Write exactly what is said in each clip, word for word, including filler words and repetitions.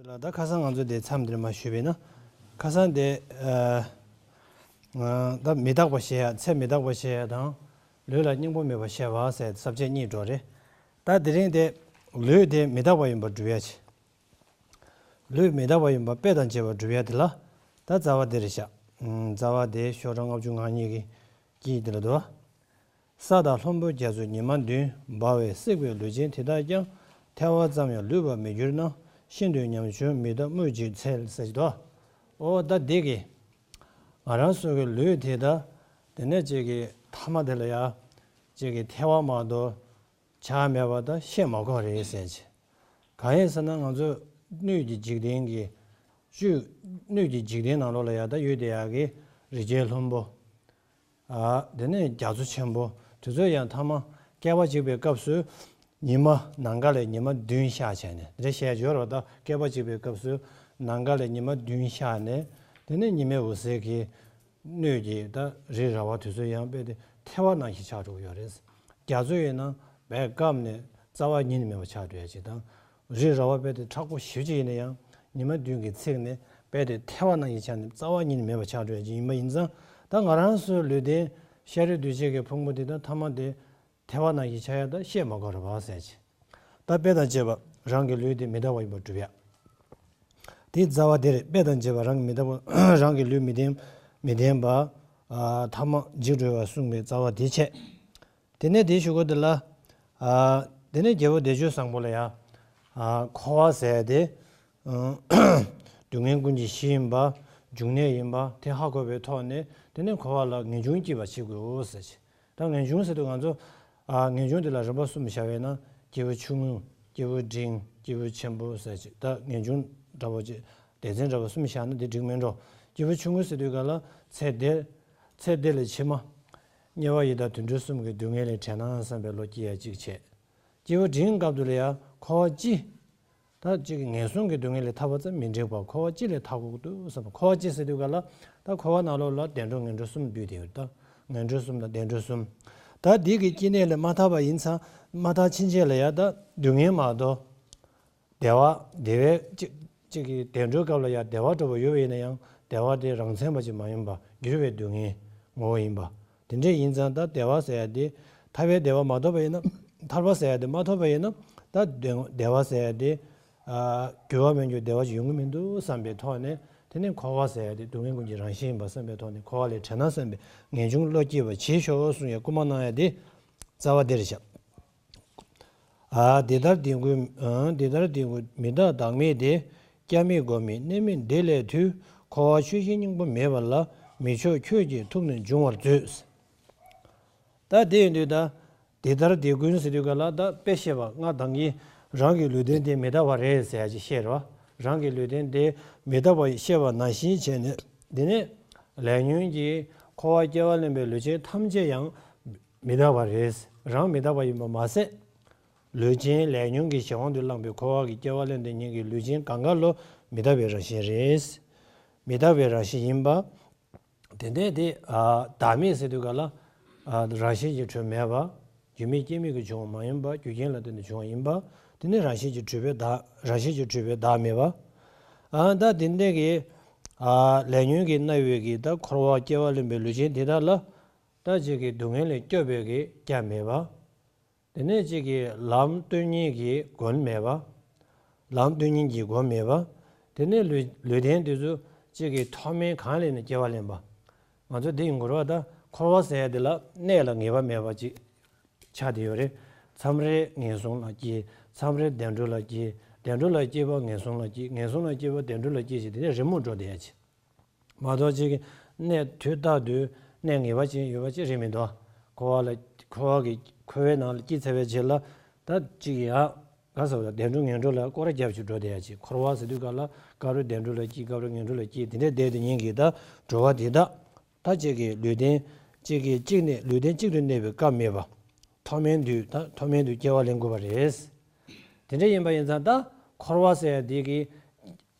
ལ་ད་ཁ་སང་ང་ཚོ་དེ་མཚམས་འདིར་མ་ཞུས་པས་ན། ཁ་སང་དེ་ཨ་ད་མི་རྟག་པ་བཤད་ཡ། ཚེ་མི་རྟག་པ་བཤད་ཡ་དང་། ལུས་ལ་སྙིང་པོ་མེད་པ་བཤད་པ་ཟེར་ས་བཅད་གཉིས་འགྲོ་རེད། ད་དེ་རིང་དེ་ལུས་དེ་མི་རྟག་པ་ཡིན་པར་སྒྲུབ་ཡ་ཆེ། ལུས་མི་རྟག་པ་ཡིན་པ་དཔེ་དང་བཅས་པར་སྒྲུབ་ཡ་དེ་ལ་ད་རྩ་བ་འདི་རེད་བཞག། ཨུམ། རྩ་བ་དེ་ཤོག་གྲངས་ལྔ་བཅུ་ང་གཉིས་ཀྱི་དཀྱིལ་འདི་ལ་འདུག། ས་དང་ལྷུན་པོ་རྒྱ་མཚོ་ཉི་མ་བདུན། འབར་བས་བསྲེགས་པའི་ལུས་ཅན་དེ་དག་ཀྱང་། ཐལ་བ་ཙམ་ཡང་ལུས་པར་མི་འགྱུར་ན། ཤིན་ཏུ་ཉམ་ཆུང་མི་རྟག་སྨོས་ཅི་འཚལ་ཟེར་གྱི་འདུག། ཨོ་ད་འདི་གི་ང་རང་ཚོ་གི་ལུས་དེ་ད་དེ་ནས་ཅིག་གི་ཐ་མ་དེ་ལ་ཡ་ཅིག་གི་ཐལ་བ་མ་གཏོགས་ཆགས་མེད་པ་ད་བཤད་མ་དགོས་རེད་ཟེར་གྱི། གང་ཡིན་ཟེར་ན་ང་ཚོ་སྣོད་ཀྱི་འཇིག་རྟེན་གྱི་བཅུད། སྣོད་ཀྱི་འཇིག་རྟེན་ནང་ལོགས་ལ་ཡ་ད་ཡོད་དེ་ཡ་གི་རི་རྒྱལ་ལྷུན་པོ། ཨ། དེ་ནས་རྒྱ་མཚོ་ཆེན་པོ་དེ་ཚོ་ཡང་ཐ་མ་བསྐལ་པ་གཅིག་པའི་སྐབས་སུ་ཉི་མ་ནམ་མཁའ་ལས་ཉི་མ་བདུན་ཤར་བྱས་ནས་དེ་བཤད་ཡོད་རེད་པ། ད་བསྐལ་པ་གཅིག་པའི་སྐབས་སུ་ནམ་མཁའ་ལས་ཉི་མ་བདུན་ཤར་ནས། དེ་ནས་ཉི་མའི་འོད་ཟེར་གྱིས་སྣོད་ཀྱི་ད་རི་ར་བ་དེ་ཚོ་ཡང་རྦད་དེ་ཐལ་བ་ནང་བཞིན་ཆགས་འགྲོ་གི་ཡོད་རེད། རྒྱ་མཚོ་ཡིན་ན་རྦད་སྐམ་ནས་རྩ་བ་ཉིད་ནས་མེད་པ་ཆགས་འགྲོ་ཡ་ཅིག་དང་། རི་ར་བ་རྦད་དེ་མཁྲེགས་པོ་ཞེ་པོ་ཅིག་ཡིན་ན་ཡང་ཉི་མ་བདུན་གྱིས་འཚིག་ནས་རྦད་དེ་ཐལ་བ་ནང་བཞིན་ཆགས་ནས་རྩ་བ་ཉིད་ནས་མེད་པ་ཆགས་འགྲོ་ཡ་ཅིག་ཡིན་པ་ཡིན་ཙང་། ད་ང་རང་ཚོའི་ལུས་རྟེན་ཤ་རིགས་འདུས་བྱས་ཀྱི་ཕུང་པོ་འདི་དག་ཐ་མ་དེ་ཐལ་བ་ནང་བཞིན་ཆགས་ཡ་ད་བཤད་མ་དགོས་རེད་པ་ཟེར་གྱི། ད་དཔེ་དང་བཅས་པ་རང་གི་ལུས་དེ་མི་རྟག་པ་ཡིན་པར་སྒྲུབ་ཡ། དེའི་རྩ་བ་དེ་རེད། དཔེ་དང་བཅས་པ་རང་གི་མི་རྟག་པ། རང་གི་ལུས་མི་བརྟན། མི་བརྟན་པ། ཨ། ཐ་མ་འཇིག་འགྲོ་བར་གསུངས་པའི་རྩ་བ་དེ་བྱས། དེ་ནས་དེའི་གཞུག་གུ་དེ་ལ། ཨ། དེ་ནས་རྒྱལ་པོ་བདེ་སྤྱོད་བཟང་པོ་ལ་ཡ། ཨ། འཁོར་བ་ཟེར་ཡ་དེ། ཨ། སྡུག་བསྔལ་ཀུན་གྱི་གཞི་ཡིན་པ། འབྱུང་གནས་ཡིན་པ་དེ་ཧ་གོ་བའི་ཐོག་ནས་དེ་ནས་འཁོར་བ་ལ་ངེས་འབྱུང་སྐྱེད་པར་བྱེད་དགོས་ཟེར་གྱི། ད་ངེས་འབྱུང་ཟེར་དུས་ང་ཚོ། ཨ། ངེས་འབྱུང་དེ་ལ་རིམ་པ་གསུམ་བཞག་པས་ན། སྐྱེས་བུ་ཆུང་ངུ། སྐྱེས་བུ་འབྲིང་། སྐྱེས་བུ་ཆེན་པོ་ཟེར་གྱི། ད་ངེས་འབྱུང་འདྲ་པོ་ཅིག་སྡེ་ཚན་འདྲ་པོ་གསུམ་བཞག་ན་དེ་འགྲིག་མིན་འགྲོ། སྐྱེས་བུ་ཆུང་ངུ་ཟེར་དུས་ག་ལ་ཚེ་འདིར། ཚེ་འདི་ལས་ཕྱི་མ། དམྱལ་བ་ཡི་དྭགས་དུད་འགྲོ་གསུམ་གྱི་སྡུག་བསྔལ་ལས་བྲལ་ན་བསམ་པའི་བློ་སྐྱེ་ཡ་གཅིག་བྱས། སྐྱེས་བུ་འབྲིང་སྐབས་དུ་ལ་ཡ་འཁོར་བ་སྤྱི། ད་གཅིག་གི་ངན་སོང་གི་སྡུག་བསྔལ་ལས་ཐར་བ་ཙམ་མི་འགྲིག་པར་འཁོར་བ་སྤྱི་ལས་ཐར་དགོས་འདུག་བསམ། འཁོར་བ་སྤྱི་ཟེར་དུས་ག་ལ། ད་འཁོར་བ་ནང་ལོགས་ལ་བདེ་འགྲོ་ངན་འགྲོ་གསུམ་འདུས་ཏེ་ཡོད། ད་ངན་འགྲོ་གསུམ་དང་བདེ་འགྲོ་གསུམ། ད་འདི་གི་སྐྱེ་གནས་ལས་མ་ཐར་བ་ཡིན་ཙང་། མ་ཐར་ཕྱིན་ཆད་ལ་ཡ་ད་སྡུག་བསྔལ་མ་གཏོགས། བདེ་བ། བདེ་བའི་གཅིག་གཅིག་གི་བདེ་འགྲོའི་སྐབས་ལ་ཡང་བདེ་བ་འདྲ་པོ་ཡོད་པ་ཡིན་ན་ཡང་བདེ་བ་དེ་རང་མཚན་པ་ཅིག་མ་ཡིན་པ་འགྱུར་བའི་སྡུག་བསྔལ་ངོ་བོ་ཡིན་པ། དེ་འདྲ་ཡིན་ཙང་ད་བདེ་བ་ཟེར་ཡ་དེ་ཐར་པའི་བདེ་བ་མ་ཐོབ་པ་ཡིན་ན། ཐར་པ་ཟེར་ཡ་དེ་མ་ཐོབ་པ་ཡིན་ན་ད་བདེ་བདེ་བ་ཟེར་ཡ་དེ། ཨ། འགྱུར་བ་མེད་རྒྱུ་བདེ་བ་ཅིག་ཡོང་གི་མི་འདུག་བསམ་པའི་ཐོག་ནས་དེ་ནས་འཁོར་བ་ཟེར་ཡ་དེ་སྡུག་བསྔལ་ཀུན་གྱི་རང་བཞིན་ཡིན་པ་བསམ་པའི་ཐོག་ནས་འཁོར་བ་ལས་བྲལ་ན་བསམ་པའི་ངེས་འབྱུང་བློ་སྐྱེས་པ་བྱེད་ཤོག་གསུངས་ཡ་སྐུལ་མ་གནང་ཡ་དེ་རྩ་བ་འདིར་བཞག། ཨ། འདི་ལྟར་བདེན་ཀུན། ཨ། འདི་ལྟར་བདེན་ཀུན་མི་རྟག་བདག་མེད་དེ། སྐྱབས་མེད་མགོན་མེད་གནས་མེད་འདི་ལས་ཐུལ། འཁོར་བ་ཆོས་བཞིན་སྙིང་པོ་མེད་པ་ལ། མི་མཆོག་ཁྱོད་ཀྱི་ཐུགས་ནི་འབྱུང་བར་མཛོད། ད་དེ་ཡིན་དུས་ད། འདི་ལྟར་བདེན་ཀུན་ཟེར་དུས་ག་ལ་ད་དཔེ་བཤད་པ་ང་དང་གིས་རང་གི་ལུས་རྟེན་དེ་མི་རྟག་པ་རེད་ཟེར་ཡ་ཅིག་བཤད་རེད་པ། རང་གི་ལུས་རྟེན་དེ་མི་རྟག་པ་བཤད་པ་ནང་བཞིན་བྱས་ནས་དེ་ནས་ལས་ཉོན་གྱིས་འཁོར་བ་སྐྱེ་བ་ལེན་པའི་ལུས་ཅན་ཐམས་ཅད་ཡང་། མི་རྟག་པ་རེད། རང་མི་རྟག་པ་ཡིན་པ་མ་ཟད། ལུས་ཅན་ལས་ཉོན་གྱི་གཞན་དབང་དུ་བླངས་པའི་འཁོར་བ་གི་སྐྱེ་བ་ལེན་དུ་ཉེན་གྱི་ལུས་ཅན་གང་ག་ལོ་མི་རྟག་པའི་རང་བཞིན་རེད། མི་རྟག་པའི་རང་བཞིན་ཡིན་པ། དེ་འདྲ་དེ། ཨ། བདག་མེད་ཟེར་དུས་ག་ལ། ཨ། རང་བཞིན་གྱིས་གྲུབ་མེད་པ། རྒྱུ་མེད་རྐྱེན་མེད་ཀྱིས་བྱུང་བ་མ་ཡིན་པ། རྒྱུ་རྐྱེན་ལ་བརྟེན་ནས་བྱུང་བ་ཡིན་པ། དེ་ནི་རང་བཞིན་གྱིས་གྲུབ་པའི་བདག་རང་བཞིན་གྱིས་གྲུབ་པའི་བདག་མེད་པ། ཨ། ད་དེ་འདྲ་གི། ཨ། ལས་ཉོན་གྱིས་མནར་བའི་གི་ད་འཁོར་བ་སྐྱེ་བ་ལེན་པའི་ལུས་ཅན་དེ་དག་ལ། ད་གཅིག་གི་སྡུག་བསྔལ་ལས་སྐྱོབ་པའི་གི་རྒྱ་མེད་པ། དེ་ནས་གཅིག་གི་ལམ་སྟོན་མཁན་གྱི་མགོན་མེད་པ། ལམ་སྟོན་མཁན་གྱི་མགོན་མེད་པ། དེ་ནས་ལུས་ལུས་རྟེན་དེ་ཚོ་གཅིག་གི་མཐོ་དམན་གང་ལས་ནས་སྐྱེ་བ་ལེན་པ། ང་ཚོ་འདི་ཡིན་དགོས་རེད་པ། ད་འཁོར་བ་ཟེར་ཡ་དེ་ལ་གནས་ལ་ངེས་པ་མེད་པ་ཅིག་ཆགས་བསྡད་ཡོད་རེད། མཚམས་རེ་ངན་སོང་ལ་སྐྱེ། མཚམས་རེ་བདེ་འགྲོ་ལ་སྐྱེ། བདེ་འགྲོ་ལ་སྐྱེས་པ་ངན་སོང་ལ་སྐྱེ། ངན་སོང་ལ་སྐྱེས་པ་བདེ་འགྲོ་ལ་སྐྱེ་ཞེས་དེ་ནས་རི་མོ་འགྲོ་བསྡད་ཡ་ཅིག། མ་གཏོགས་གཅིག་གི་གནས་དུས་རྟག་ཏུ་གནས་ངེས་པ་ཅན་ཡོད་པ་ཅིག་རེད་མི་འདུག། འཁོར་བ་ལ་འཁོར་བ་གི་འཁོར་བའི་ནང་ལ་སྐྱེས་ཚར་བའི་རྗེས་ལ་ད་གཅིག་ཡ་ག་ཟེར་བ་ད་བདེ་འགྲོ་ངན་འགྲོ་ལ་སྐོར་ར་རྒྱབ་ཅིག་འགྲོ་བསྡད་ཡ་ཅིག། འཁོར་བ་ཟེར་དུས་ག་ལ་སྐབས་རེ་བདེ་འགྲོ་ལ་སྐྱེ། སྐབས་རེ་ངན་འགྲོ་ལ་སྐྱེ། དེ་འདྲའི་བསྡད་དེ་ཉིན་གྱི་ད་འགྲོ་བ་དེ་དག་ད་གཅིག་གི་ལུས་རྟེན་གཅིག་གི་གཅིག་ནས་ལུས་རྟེན་གཅིག་ཏུ་གནས་པའི་སྐབས་མེད་པ། མཐོ་དམན་དུས་ད་མཐོ་དམན་དུ་སྐྱེ་བ་ལེན་དགོས་པ་རེད། དེ་འདྲ་ཡིན་པ་ཡིན་ཙང་ད་འཁོར་བ་ཟེར་ཡ་དེ་གི་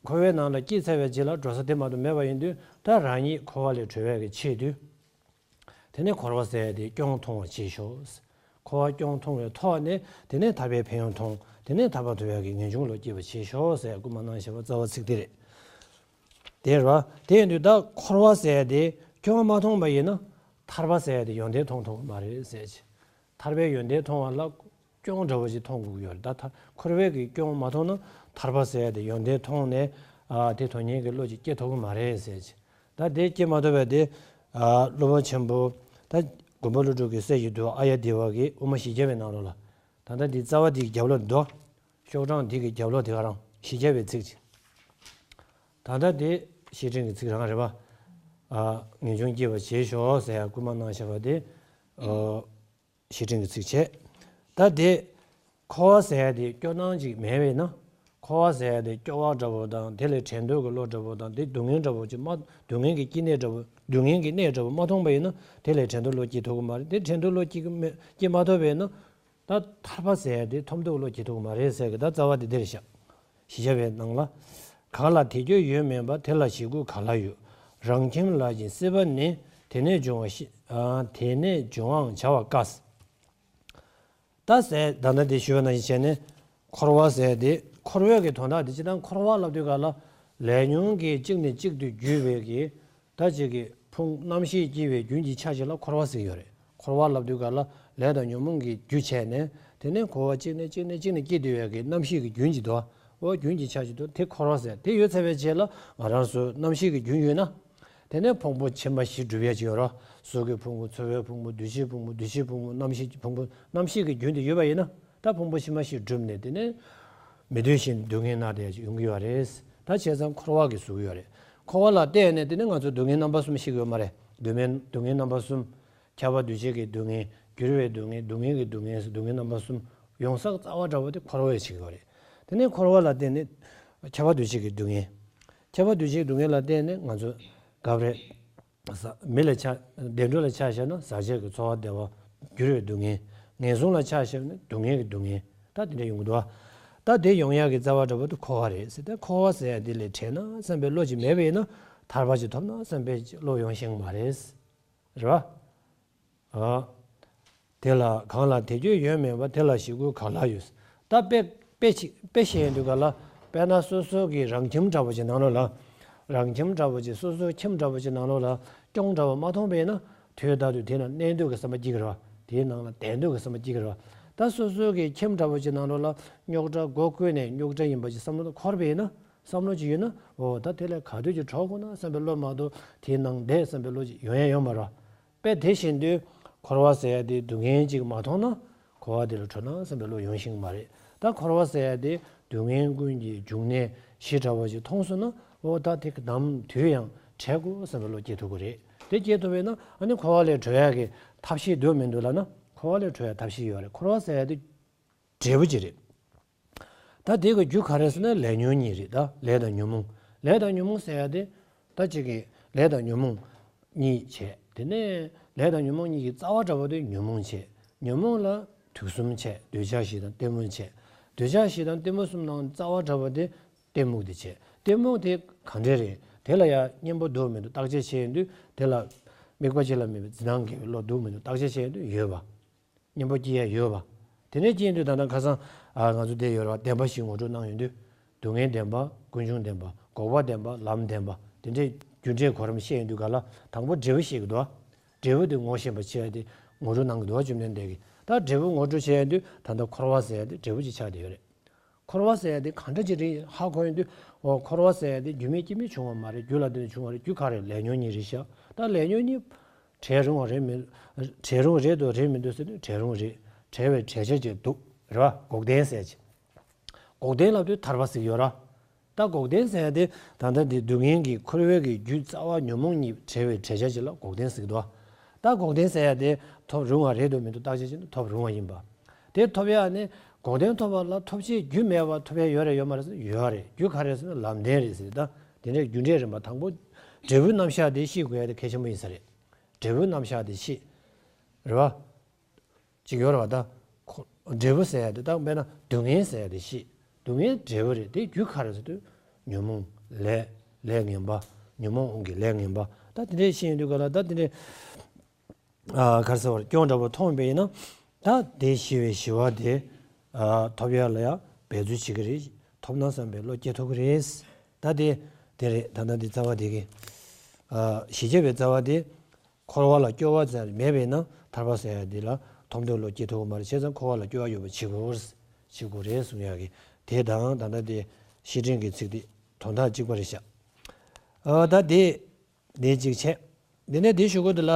འཁོར་བའི་ནང་ལ་སྐྱེས་ཚར་བའི་རྗེས་ལ་འགྲོ་ས་དེ་མ་གཏོགས་མེད་པ་ཡིན་དུས་ད་རང་ཉིད་འཁོར་བ་ལས་གྲོལ་བའི་གི་ཆེད་དུ། དེ་ནས་འཁོར་བ་ཟེར་ཡ་དེ་སྐྱོན་མཐོང་བར་བྱེད་ཤོག། འཁོར་བ་སྐྱོན་མཐོང་བའི་ཐོག་ནས་དེ་ནས་ཐར་པའི་ཕན་ཡོན་མཐོང་ དེ་ནས་ཐར་པ་ཐོབ་ཡག་གི་ངེས་འབྱུང་བློ་སྐྱེ་བར་བྱེད་ཤོག་ཟེར་སྐུལ་མ་གནང་བཞག་པ་རྩ་བ་ཚིག་དེ་རེད། དེ་རེད་བ། དེ་ཡིན་དུས་ད་འཁོར་བ་ཟེར་ཡ་དེ་སྐྱོང་མ་ཐུབ་པ་ཡིན་ན་ཐར་པ་ཟེར་ཡ་དེ་ཡོན་ཏན་མཐོང་ཐུབ་ཀྱི་མ་རེད་ཟེར་གྱི། ཐར་པའི་ཡོན་ཏན་མཐོང་བ་ལ་སྐྱོང་འདྲ་བོ་ཞིག་མཐོང་དགོས་ཀྱི་ཡོད་རེད། ད་ཐར་འཁོར་བའི་གི་སྐྱོང་མ་ཐུབ་ན་ཐར་པ་ཟེར་ཡ་དེ་ཡོན་ཏན་མཐོང་ནས་ཨ་དེ་དོན་གཉེར་གྱི་བློ་ཅིག་སྐྱེ་ཐུབ་ཀྱི་མ་རེད་ཟེར་གྱི། ད་དེ་སྐྱེ་མ་ཐུབ་པའི་དེ་ཨ་སློབ་དཔོན་ཆེན་པོ་ད་མགོན་པོ་ཀླུ་སྒྲུབ་ཀྱི་སྲས་ཀྱི་འདུལ་བ་ཨཱརྱ་དེ་བ་གི་དབུ་མ་བཞི་བརྒྱ་པའི་ནང་ལོགས་ལ། ད་ལྟ་འདི་རྩ་བ་འདིའི་རྒྱབ་ལོགས་འདུག་ཤོག་གྲངས་འདི་གི་རྒྱབ་ལོགས་དེ་ག་རང་བཞི་བརྒྱ་པའི་ཚིག་ཅིག་ད་ལྟ་དེ་བཤེས་སྤྲིང་གི་ཚིག་རང་རེད་པ། ཨ་ངེས་འབྱུང་སྐྱེ་བར་བྱེད་ཤོག་ཟེར་ཡ་སྐུལ་མ་གནང་བཞག་པ་དེ་ཨ་བཤེས་སྤྲིང་གི་ཚིག་བྱས། ད་དེ་འཁོར་བ་ཟེར་ཡ་དེ་སྐྱོ་སྣང་ཅིག་མེད་པས་ན། འཁོར་བ་ཟེར་ཡ་དེ་སྐྱོ་བ་འདྲ་བོ་དང་དེ་ལས་བྲལ་འདོད་ཀྱི་བློ་འདྲ་བོ་དང་དེ་སྡུག་བསྔལ་འདྲ་བོ་ཅིག་མ་སྡུག་བསྔལ་གྱི་སྐྱེ་གནས་འདྲ་བོ་སྡུག་བསྔལ་གྱི་གནས་འདྲ་བོ་མ་མཐོང་པ་ཡིན་ན་དེ་ལས་བྲལ་འདོད་བློ་སྐྱེ་ཐུབ་ཀྱི་མ་རེད། དེ་བྲལ་འདོད་བློ་སྐྱེ་གི་མེད་སྐྱེ་མ་ཐུབ་པས་ན། ད་ཐར་པ་ཟེར་ཡ་དེ་ཐོབ་འདོད་བློ་སྐྱེ་ཐུབ་ཀྱི་མ་རེད་ཟེར་གི། ད་རྩ་བ་དེ་འདིར་བཞག་བཞི་བརྒྱ་པའི་ནང་ལ། གང་ལ་དེ་ཁྱོད་ཡོད་མིན་པ། དེ་ལ་ཞེ་དགུ་ག་ལ་ཡོད། རང་ཁྱིམ་ལ་ཡང་སྲིད་པ་ནི། དེ་ནས་འབྱུང་བ་ཤི་ཨ་དེ་ནས་འབྱུང་བའང་བྱ་བ་དཀའ། ད་ཟེར་ད་ལྟ་དེ་ཞུས་པ་ནང་བཞིན་བྱས་ནས་འཁོར་བ་ཟེར་དེ་འཁོར་བའི་གི་དོན་དག་དེ་ཅི་ལྟར་འཁོར་བ་ལབ་དུས་ག་ལ་ལས་ཉོན་གྱིས་གཅིག་ནས་གཅིག་ཏུ་བརྒྱུས་པའི་གི་ད་ཅིག་གི་ཕུང་རྣམ་ཤེས་སྐྱེ་བའི་རྒྱུན་གྱི་ཆ་ཅིག་ལ་འཁོར་བ་ཟེར་གྱི་ཡོད་རེད། འཁོར་བ་ལབ་དུས་ག་ལ་ལས་དང་ཉོན་མོངས་ཀྱི་རྒྱུ་བྱས་ནས་དེ་ནས་འཁོར་བ་གཅིག་ནས་གཅིག་ནས་གཅིག་ནས་སྐྱེ་བསྡད་པའི་གི་རྣམ་ཤེས་ཀྱི་རྒྱུན་གྱི་དོ། འོ་རྒྱུན་གྱི་ཆ་ཅིག་དོ་དེ་འཁོར་བ་ཟེར། དེ་ཡོད་ཚར་བའི་རྗེས་ལ་ང་རང་ཚོ་རྣམ་ཤེས་ཀྱི་རྒྱུན་ཡོད་ན། དེ་ནས་ཕུང་པོ་ཕྱི་མ་བཞི་སྒྲུབ་ཡ་ཅིག་ཡོད་རོ། གཟུགས་ཀྱི་ཕུང་པོ། ཚོར་བའི་ཕུང་པོ། འདུ་ཤེས་ཕུང་པོ། འདུ་བྱེད་ཕུང་པོ། རྣམ་ཤེས་ཀྱི་ཕུང་པོ། རྣམ་ཤེས་ཀྱི་རྒྱུན་དེ་ཡོད་པ་ཡིན་ན་ད་ཕུང་པོ་ཕྱི་མ་བཞི་སྒྲུབ་ནས་དེ་ནས་མི་འདོད་བཞིན་སྡུག་བསྔལ་མནར་བསྡད་ཡ་ཅིག་ཡོང་གི་ཡོད་རེད། ད་བྱས་ཙང་འཁོར་བ་གི་གཟུགས་ཡོད་རེད། འཁོར་བ་ལ་བརྟེན་ནས་དེ་ནས་ང་ཚོ་སྡུག་བསྔལ་རྣམ་པ་གསུམ་ཤེས་ཀྱི་ཡོད་མ་རེད། སྡུག་བསྔལ་སྡུག་བསྔལ་རྣམ་པ་གསུམ། ཁྱབ་པ་འདུ་བྱེད་ཀྱི་སྡུག་བསྔལ། འགྱུར་བའི་སྡུག་བསྔལ། སྡུག་བསྔལ་གྱི་སྡུག་བསྔལ་ཟེར་སྡུག་བསྔལ་རྣམ་པ་གསུམ་ཡོང་ས་རྩ་བ་འདྲ་བོ་དེ་འཁོར་བ་ཡི་ཆེད་ཀྱི་ཡོད་རེད། དེ་ནས་འཁོར་བ་ལ་བརྟེན་ནས་ཁྱབ་པ་འདུ་བྱེད་ཀྱི་སྡུག་བསྔལ། ཁྱབ་པ་འདུ་བྱེད་ཀྱི་སྡུག་བསྔལ་ལ་བརྟེན་ནས་ང་ཚོ་ག་རེ། ཟ་མི་ལ་ཆ་བདེ་འགྲོ་ལ་ཆ་བཞག་ན་ཟག་བཅས་ཀྱི་ཚོར་བ་བདེ་བ། འགྱུར་བའི་སྡུག་བསྔལ། ངན་སོང་ལ་ཆ་བཞག་ན་སྡུག་བསྔལ་གྱི་སྡུག་བསྔལ། ད་དེ་འདྲ་ཡོང་གི་འདུག་བ། ད་དེ་ཡོང་ཡག་གི་རྩ་བ་འདྲ་བོ་དེ་འཁོར་བ་རེད་ཟེར། ད་འཁོར་བ་ཟེར་ཡ་དེ་ལས་བྲལ་ན་བསམ་པའི་བློ་ཅིག་མེད་པ་ཡིན་ན་ཐར་པ་ཅིག་ཐོབ་ན་བསམ་པའི་བློ་ཡོང་ཤེས་ཀྱི་མ་རེད། རེད་བ། ཨ། དེ་ལ་གང་ལ་དེ་ཁྱོད་ཡོད་མིན་པ། དེ་ལ་ཞེ་དགུ་ག་ལ་ཡོད། ད་དཔེ་དཔེ་ཅིག་དཔེ་བཤད་ཡོང་དུས་ག་ལ་དཔེར་ན་སོ་སོ་གི་རང་ཁྱིམ་འདྲ་བོ་ཅིག་ནང་ལོགས་ལ། རང་ཁྱིམ་འདྲ་བོ་ཅིག་སོ་སོའི་ཁྱིམ་འདྲ་བོ་ཅིག་ནང་ལོགས་ལ་སྐྱོང་འདྲ་བོ་མ་མཐོང་པས་ན་དུས་རྟག་ཏུ་དེ་ན་གནས་འདོད་ཀྱི་བསམ་པ་སྐྱེ་གི་རེད་བ། དེའི་ནང་ལ་བསྡད་འདོད་ཀྱི་བསམ་པ་སྐྱེ་གི་རེད་བ། ད་སོ་སོ་གི་ཁྱིམ་འདྲ་བོ་ཅིག་ནང་ལོགས་ལ་རྙོག་དྲ་སྒོ་ཀུན་ནས་རྙོག་དྲ་ཡིན་པ་ཅིག་བསམ་བློ་འཁོར་བས་ན་བསམ་བློ་ཅིག་ཡོད་ན་འོ་ད་དེ་ལས་ག་དུས་ཀྱི་གྲོགས་ཁོ་ན་བསམ་པའི་བློ་མ་གཏོགས་དེའི་ནང་བསྡད་བསམ་པའི་བློ་ཅིག་ཡོང་ཡ་ཡོད་མ་རེད་བ། དཔེ་དེ་བཞིན་དུ་འཁོར་བ་ཟེར་ཡ་དེ་སྡུག་བསྔལ་ཅིག་མ་མཐོང་ན་འཁོར་བ་དེ་ལ་གྲོལ་ན་བསམ་པའི་བློ་ཡོང་ཤེས་ཀྱི་མ་རེད། ད་འཁོར་བ་ཟེར་ཡ་དེ་སྡུག་བསྔལ་ཀུན་གྱི་འབྱུང་གནས་བཞི་འདྲ་བོ་ཅིག་མཐོང་སོང་ན་འོ་ད་དེ་གི་ནམ་དུས་ཡང་བྲལ་དགོས་བསམ་པའི་བློ་སྐྱེ་ཐུབ་ཀྱི་རེད། དེ་སྐྱེ་ཐུབ་པས་ན་ཨ་ནི་འཁོར་བ་ལས་གྲོལ་ཡ་གི་ཐབས་ཤེས་འདུག་མི་འདུག་ལབ་ན་འཁོར་བ་ལས་གྲོལ་ཡ་ཐབས་ཤེས་ཡོད་རེད། འཁོར་བ་ཟེར་ཡ་དེ་འབྲས་བུ་ཅིག་རེད། ད་དེ་གི་རྒྱུ་ག་རེ་ཟེར་ན་ལས་ཉོན་གཉིས་རེད། ད་ལས་དང་ཉོན་མོངས། ལས་དང་ཉོན་མོངས་ཟེར་ཡ་དེ་ད་ཅིག་གི་ལས་དང་ཉོན་མོངས་གཉིས་བྱས། དེ་ནས་ལས་དང་ཉོན་མོངས་གཉིས་ཀྱི་རྩ་བ་འདྲ་བོ་དེ་ཉོན་མོངས་བྱས། ཉོན་མོངས་ལ་དུག་གསུམ་བྱས། འདོད་ཆགས་ཞེ་སྡང་གཏི་མུག་བྱས། འདོད་ཆགས་ཞེ་སྡང་གཏི་མུག་གསུམ་ནང་རྩ་བ་འདྲ་བོ་དེ་གཏི་མུག་དེ་བྱས། གཏི་མུག་དེ་ག་འདྲས་རེད། དེ་ལ་ཡང་གཉེན་པོ་འདུག་མི་འདུག་བརྟག་དཔྱད་བྱས་ཡོང་དུས་དེ་ལ་དམིགས་པ་ཅི་ལ་དམིགས་པའི་འཛིན་སྟངས་དགེ་བའི་བློ་འདུག་མི་འདུག་བརྟག་དཔྱད་བྱས་ཡོང་དུས་ཡོད་པ། གཉེན་པོ་སྐྱེ་ཡ་ཡོད་པ། དེ་ནས་སྐྱེ་ཡོང་དུས་ད་ལྟ་ཁ་སང་ཨ་ང་ཚོ་བསྡད་ཡོད་རེད་བ། བདེན་པ་བཞི་ངོ་སྤྲོད་གནང་ཡོང་དུས། སྡུག་བསྔལ་བདེན་པ། ཀུན་འབྱུང་བདེན་པ། འགོག་པ་བདེན་པ། ལམ་བདེན་པ། དེ་འདྲའི་རྒྱུ་འབྲས་གོ་རིམ་བཤད་ཡོང་དུས་ག་ལ་དང་པོ་འབྲས་བུ་བཤད་ཀྱི་འདུག་བ། འབྲས་བུ་དེ་ངོ་ཤེས་པ་བྱེད་ཡ་དེ་ངོ་སྤྲོད་གནང་གི་འདུག་བ། བཅོམ་ལྡན་འདས་ཀྱིས། ད་འབྲས་བུ་ངོ་སྤྲོད་བྱེད་ཡོང་དུས་ད་ལྟ་འཁོར་བ་ཟེར་ཡ་དེ་འབྲས་བུ་ཅིག་ཆགས་བསྡད་ཡོད་རེད། འཁོར་བ་ཟེར་ཡ་དེ་གང་འདྲ་ཅིག་རེད་ཧ་གོ་ཡོང་དུས། འོ་འཁོར་བ་ཟེར་ཡ་དེ་རྒྱུ་མེད་རྐྱེན་མེད་བྱུང་བ་མ་རེད། རྒྱུ་ལ་བརྟེན་ནས་བྱུང་བ་རེད། རྒྱུ་ག་རེ། ལས་ཉོན་གཉིས་རེད་ཤག་ད་ལས་ཉོན་གཉིས་བྲལ་རུང་བ་རེད་མི། བྲལ་རུང་རེད་འདུག་རེད་མི་འདུག་ཟེར་དུས་བྲལ་རུང་རེད། བྲལ་བའི་བྲལ་བྱ་ཅིག་འདུག་རེད་བ། འགོག་བདེན་ཟེར་ཅིག་འགོག་བདེན་ལབ་དུས་ཐར་པ་ཟེར་གྱི་ཡོད་ར། ད་འགོག་བདེན་ཟེར་ཡ་དེ་ད་ལྟ་འདི་སྡུག་བསྔལ་གྱི་འཁོར་བའི་གི་རྒྱུ་རྩ་བ་ཉོན་མོངས་གཉིས་བྲལ་བའི་བྲལ་བྱ་ཅིག་ལ་འགོག་བདེན་ཟེར་གྱི་འདུག་ད་འགོག་བདེན་ཟེར་ཡ་དེ་ཐོབ་རུང་བ་རེད་འདུག་མི་འདུག་བརྟག་དཔྱད་བྱས་ན་ཐོབ་རུང་བ་ཡིན་པ། དེ་ཐོབ་ཡ་ནི་འགོག་བདེན་ཐོབ་པ་ལ་ཐོབ་བྱའི་རྒྱུ་མེད་པར་ཐོབ་ཡ་ཡོད་རེད་ཡོད་མ་རེད་ཟེར་ན་ཡོད་རེད། རྒྱུ་ག་རེ་ཟེར་ན་ལམ་བདེན་རེད་ཟེར། ད་དེ་འདྲའི་རྒྱུ་འབྲས་རིམ་པ་དང་པོ་འབྲས་བུ་རྣམ་གཞག་དེ་ཤེས་དགོས་ཡ་དེ་གལ་ཆེན་པོ་ཡིན་ས་རེད། འབྲས་བུ་རྣམ་གཞག་དེ་ཤེས། རེད་བ། ཅིག་ཡོད་རེད་བ། ད་ཁོ་འབྲས་བུ་ཟེར་ཡ་དེ་ད་དཔེར་ན་སྡུག་བསྔལ་ཟེར་ཡ་དེ་ཤེས། སྡུག་བསྔལ་འབྲས་བུ་རེད། དེ་རྒྱུ་ག་རེ་ཟེར་དུས་ཉོན་མོངས། ལས། ལས་ངན་པ། ཉོན་མོངས་དབང་གིས་ལས་ངན་པ། ད་དེ་འདྲའི་ཤེས་ཡོང་དུས་ག་ལ་ད་དེ་འདྲའི་ཨ་ག་རེ་ཟེར་བ་རེད། སྐྱོན་འདྲ་པོ་མཐོང་པས་ན་ད་དེ་ཞི་བའི་ཞི་བ་དེ་ཨ་ཐོབ་ཡ་ལ་ཡ་ འབད་རྩོལ་བྱེད་ཀྱི་རེད། ཐོབ་ན་བསམ་པའི་བློ་སྐྱེ་ཐུབ་ཀྱི་རེད། ད་དེ་དེ་རེད། ད་ལྟ་འདི་རྩ་བ་དེ་གི་ཨ་ཞི་བྱེད་པའི་རྩ་བ་དེ། འཁོར་བ་ལ་སྐྱོ་བ་ཙམ་མེད་པས་ན་ཐར་པ་ཟེར་ཡ་འདི་ལ་ཐོབ་འདོད་བློ་སྐྱེ་ཐུབ་ཀྱི་མ་རེད། བྱས་ཙང་འཁོར་བ་ལ་སྐྱོ་བ་ཡོད་པ་བྱེད་དགོས། བྱེད་དགོས་རེད་གསུང་ཡ་གི་དེ་དང་། ད་ལྟ་དེ་བཤེས་སྤྲིང་གི་ཚིག་དེ་དོན་དག་གཅིག་པ་རེད་ཤག་ཨ་ད་དེ་དེ་གཅིག་བྱས། དེ་ནས་དེ་ཞུ་དགོས་འདི་ལ།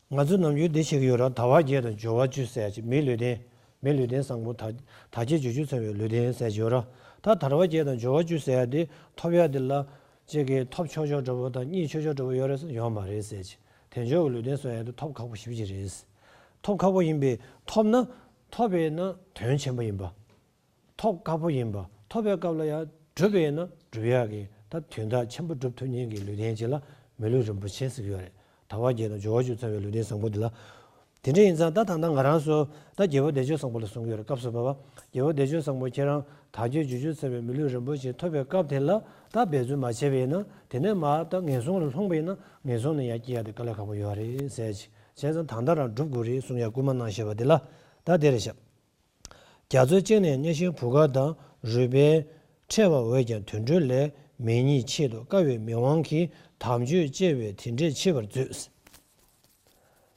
ང་ཚོ་ནམ་རྒྱུན་འདི་བྱེད་ཀྱི་ཡོད་ར། དལ་བ་བརྒྱད་དང་འབྱོར་བ་བཅུ་ཟེར་ཡ་ཅིག་མིའི་ལུས་རྟེན། མིའི་ལུས་རྟེན་བཟང་པོ་དག་དག་བྱེད་འབྱོར་བཅུ་ཚང་བའི་ལུས་རྟེན་ཟེར་གྱི་ཡོད་ར། ད་དལ་བ་བརྒྱད་དང་འབྱོར་བ་བཅུ་ཟེར་ཡ་འདི་ཐོབ་ཡ་འདི་ལ་ཅིག་གིས་ཐོབ་ཆོག་ཆོག་འདྲ་པོ་དང་རྙེད་ཆོག་ཆོག་འདྲ་པོ་ཡོད་རེད་ཟེར། ཡོད་མ་རེད་ཟེར་ཅིག་དལ་འབྱོར་གྱི་ལུས་རྟེན་བཟོ་ཡ་འདི་ཐོབ་ཁག་པོ་ཞེ་པོ་ཅིག་རེད། ཐོབ་ཁག་པོ་ཡིན་པས། ཐོབ་ན་ཐོབ་པས་ན་དོན་ཆེན་པོ་ཡིན་པ། ཐོབ་དཀའ་པོ་ཡིན་པ། ཐོབ་པའི་སྐབས་ལ་ཡང་སྒྲུབ་པས་ན་སྒྲུབ་ཡག་གི་ད་དོན་དག་ཆེན་པོ་སྒྲུབ་ཐུབ་མཁན་གྱི་ལུས་རྟེན་ཅིག་ལ་མི་ལུས་རིན་པོ་ཆེ་ཟེར་གྱི་ཡོད་རེད། དལ་བ་བརྒྱད་དང་འབྱོར་བ་བཅུ་ཚང་བའི་ལུས་རྟེན་བཟང་པོ་འདི་ལ། དེ་འདྲ་ཡིན་ཙང་ད་ད་ལྟ་ང་རང་ཚོ་ད་རྒྱལ་པོ་བདེ་སྤྱོད་བཟང་པོ་ལ་གསུང་གི་ཡོད་རེད། སྐབས་སུ་བབ་པ། རྒྱལ་པོ་བདེ་སྤྱོད་བཟང་པོ་ཁྱེད་རང་དལ་འབྱོར་འབྱོར་བཅུ་ཚང་བའི་མི་ལུས་རིན་པོ་ཆེ་ཐོབ་པའི་སྐབས་དེ་ལ་ད་འབད་རྩོལ་མ་བྱས་པས་ན། དེ་ནས་མར་ད་ངན་སོང་ལ་ལྷུང་བས་ན་ངན་སོང་ནས་ཡར་སྐྱེ་ཡག་དེ་དཀའ་ལས་ཁག་པོ་ཡོད་རེད་ཟེར་གྱི། བྱས་ཙང་ད་ལྟ་རང་སྒྲུབ་དགོས་རེད་གསུང་ཡ་སྐུལ་མ་གནང་བཞག་པ་དེ་ལ་ད་དེ་རེད་ཤག་རྒྱ་མཚོ་གཅིག་ནས་གནས་ཤིང་བུ་ག་དང་རུས་སྦལ་ཕྲད་པ་འོས་ཀྱང་དུད་འགྲོ་ལས་མེ་ཉིད་ཆེད་དུ་དཀའ་བའི་མི་དབང་གིས་དལ་འབྱོར་སྐྱེ་བས་དེ་འདྲས་འཆི་བར་མཛོད། བྱས་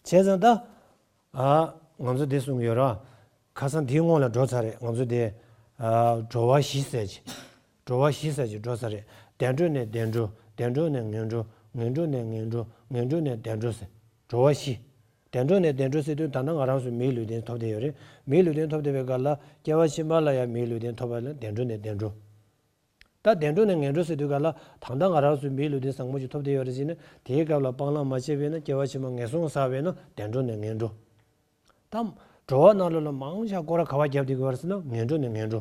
ཙང་ད། ཨ། ང་ཚོ་འདི་གསུང་གི་ཡོད་ར། ཁ་སང་འདིའི་སྔོན་ལ་འགྲོ་ཚར་རེད། ང་ཚོ་འདི། ཨ། འགྲོ་བ་བཞི་ཟེར་གྱི། འགྲོ་བ་བཞི་ཟེར་གྱི་འགྲོ་ཚར་རེད། བདེ་འགྲོ་ནས་བདེ་འགྲོ། བདེ་འགྲོ་ནས་ངན་འགྲོ། ངན་འགྲོ་ནས་ངན་འགྲོ། ངན་འགྲོ་ནས་བདེ་འགྲོ་ཟེར། འགྲོ་བ་བཞི། བདེ་འགྲོ་ནས་བདེ་འགྲོ་ཟེར་དུས་ད་ལྟ་ང་རང་ཚོ་མིའི་ལུས་རྟེན་ཐོབ་བསྡད་ཡོད་རེད། མིའི་ལུས་རྟེན་ཐོབ་བསྡད་པའི་སྐབས་ལ་སྐྱེ་བ་ཕྱི་མ་ལ་ཡང་མིའི་ལུས་རྟེན་ཐོབ་པ་ལ་བདེ་འགྲོ་ནས་བདེ་འགྲོ། ད་བདེ་འགྲོ་ནས་ངན་འགྲོ་ཟེར་དུས་སྐབས་ལ་ད་ལྟ་ང་རང་ཚོའི་མིའི་ལུས་རྟེན་བཟང་པོ་ཞིག་ཐོབ་བསྡད་ཡོད་རེད་ཟེར་ནས་དེའི་སྐབས་ལ་སྤང་བླང་མ་བྱས་པས་ན་སྐྱེ་བ་ཕྱི་མ་ངན་སོང་བསགས་པས་ན་བདེ་འགྲོ་ནས་ངན་འགྲོ། ད་འགྲོ་བ་ནང་ལོགས་ལ་མང་ཆེ་སྐོར་ར་ག་བ་བརྒྱབ་བསྡད་ཀྱི་ཡོད་རེད་ཟེར་ན་ངན་འགྲོ་ནས་ངན་འགྲོ།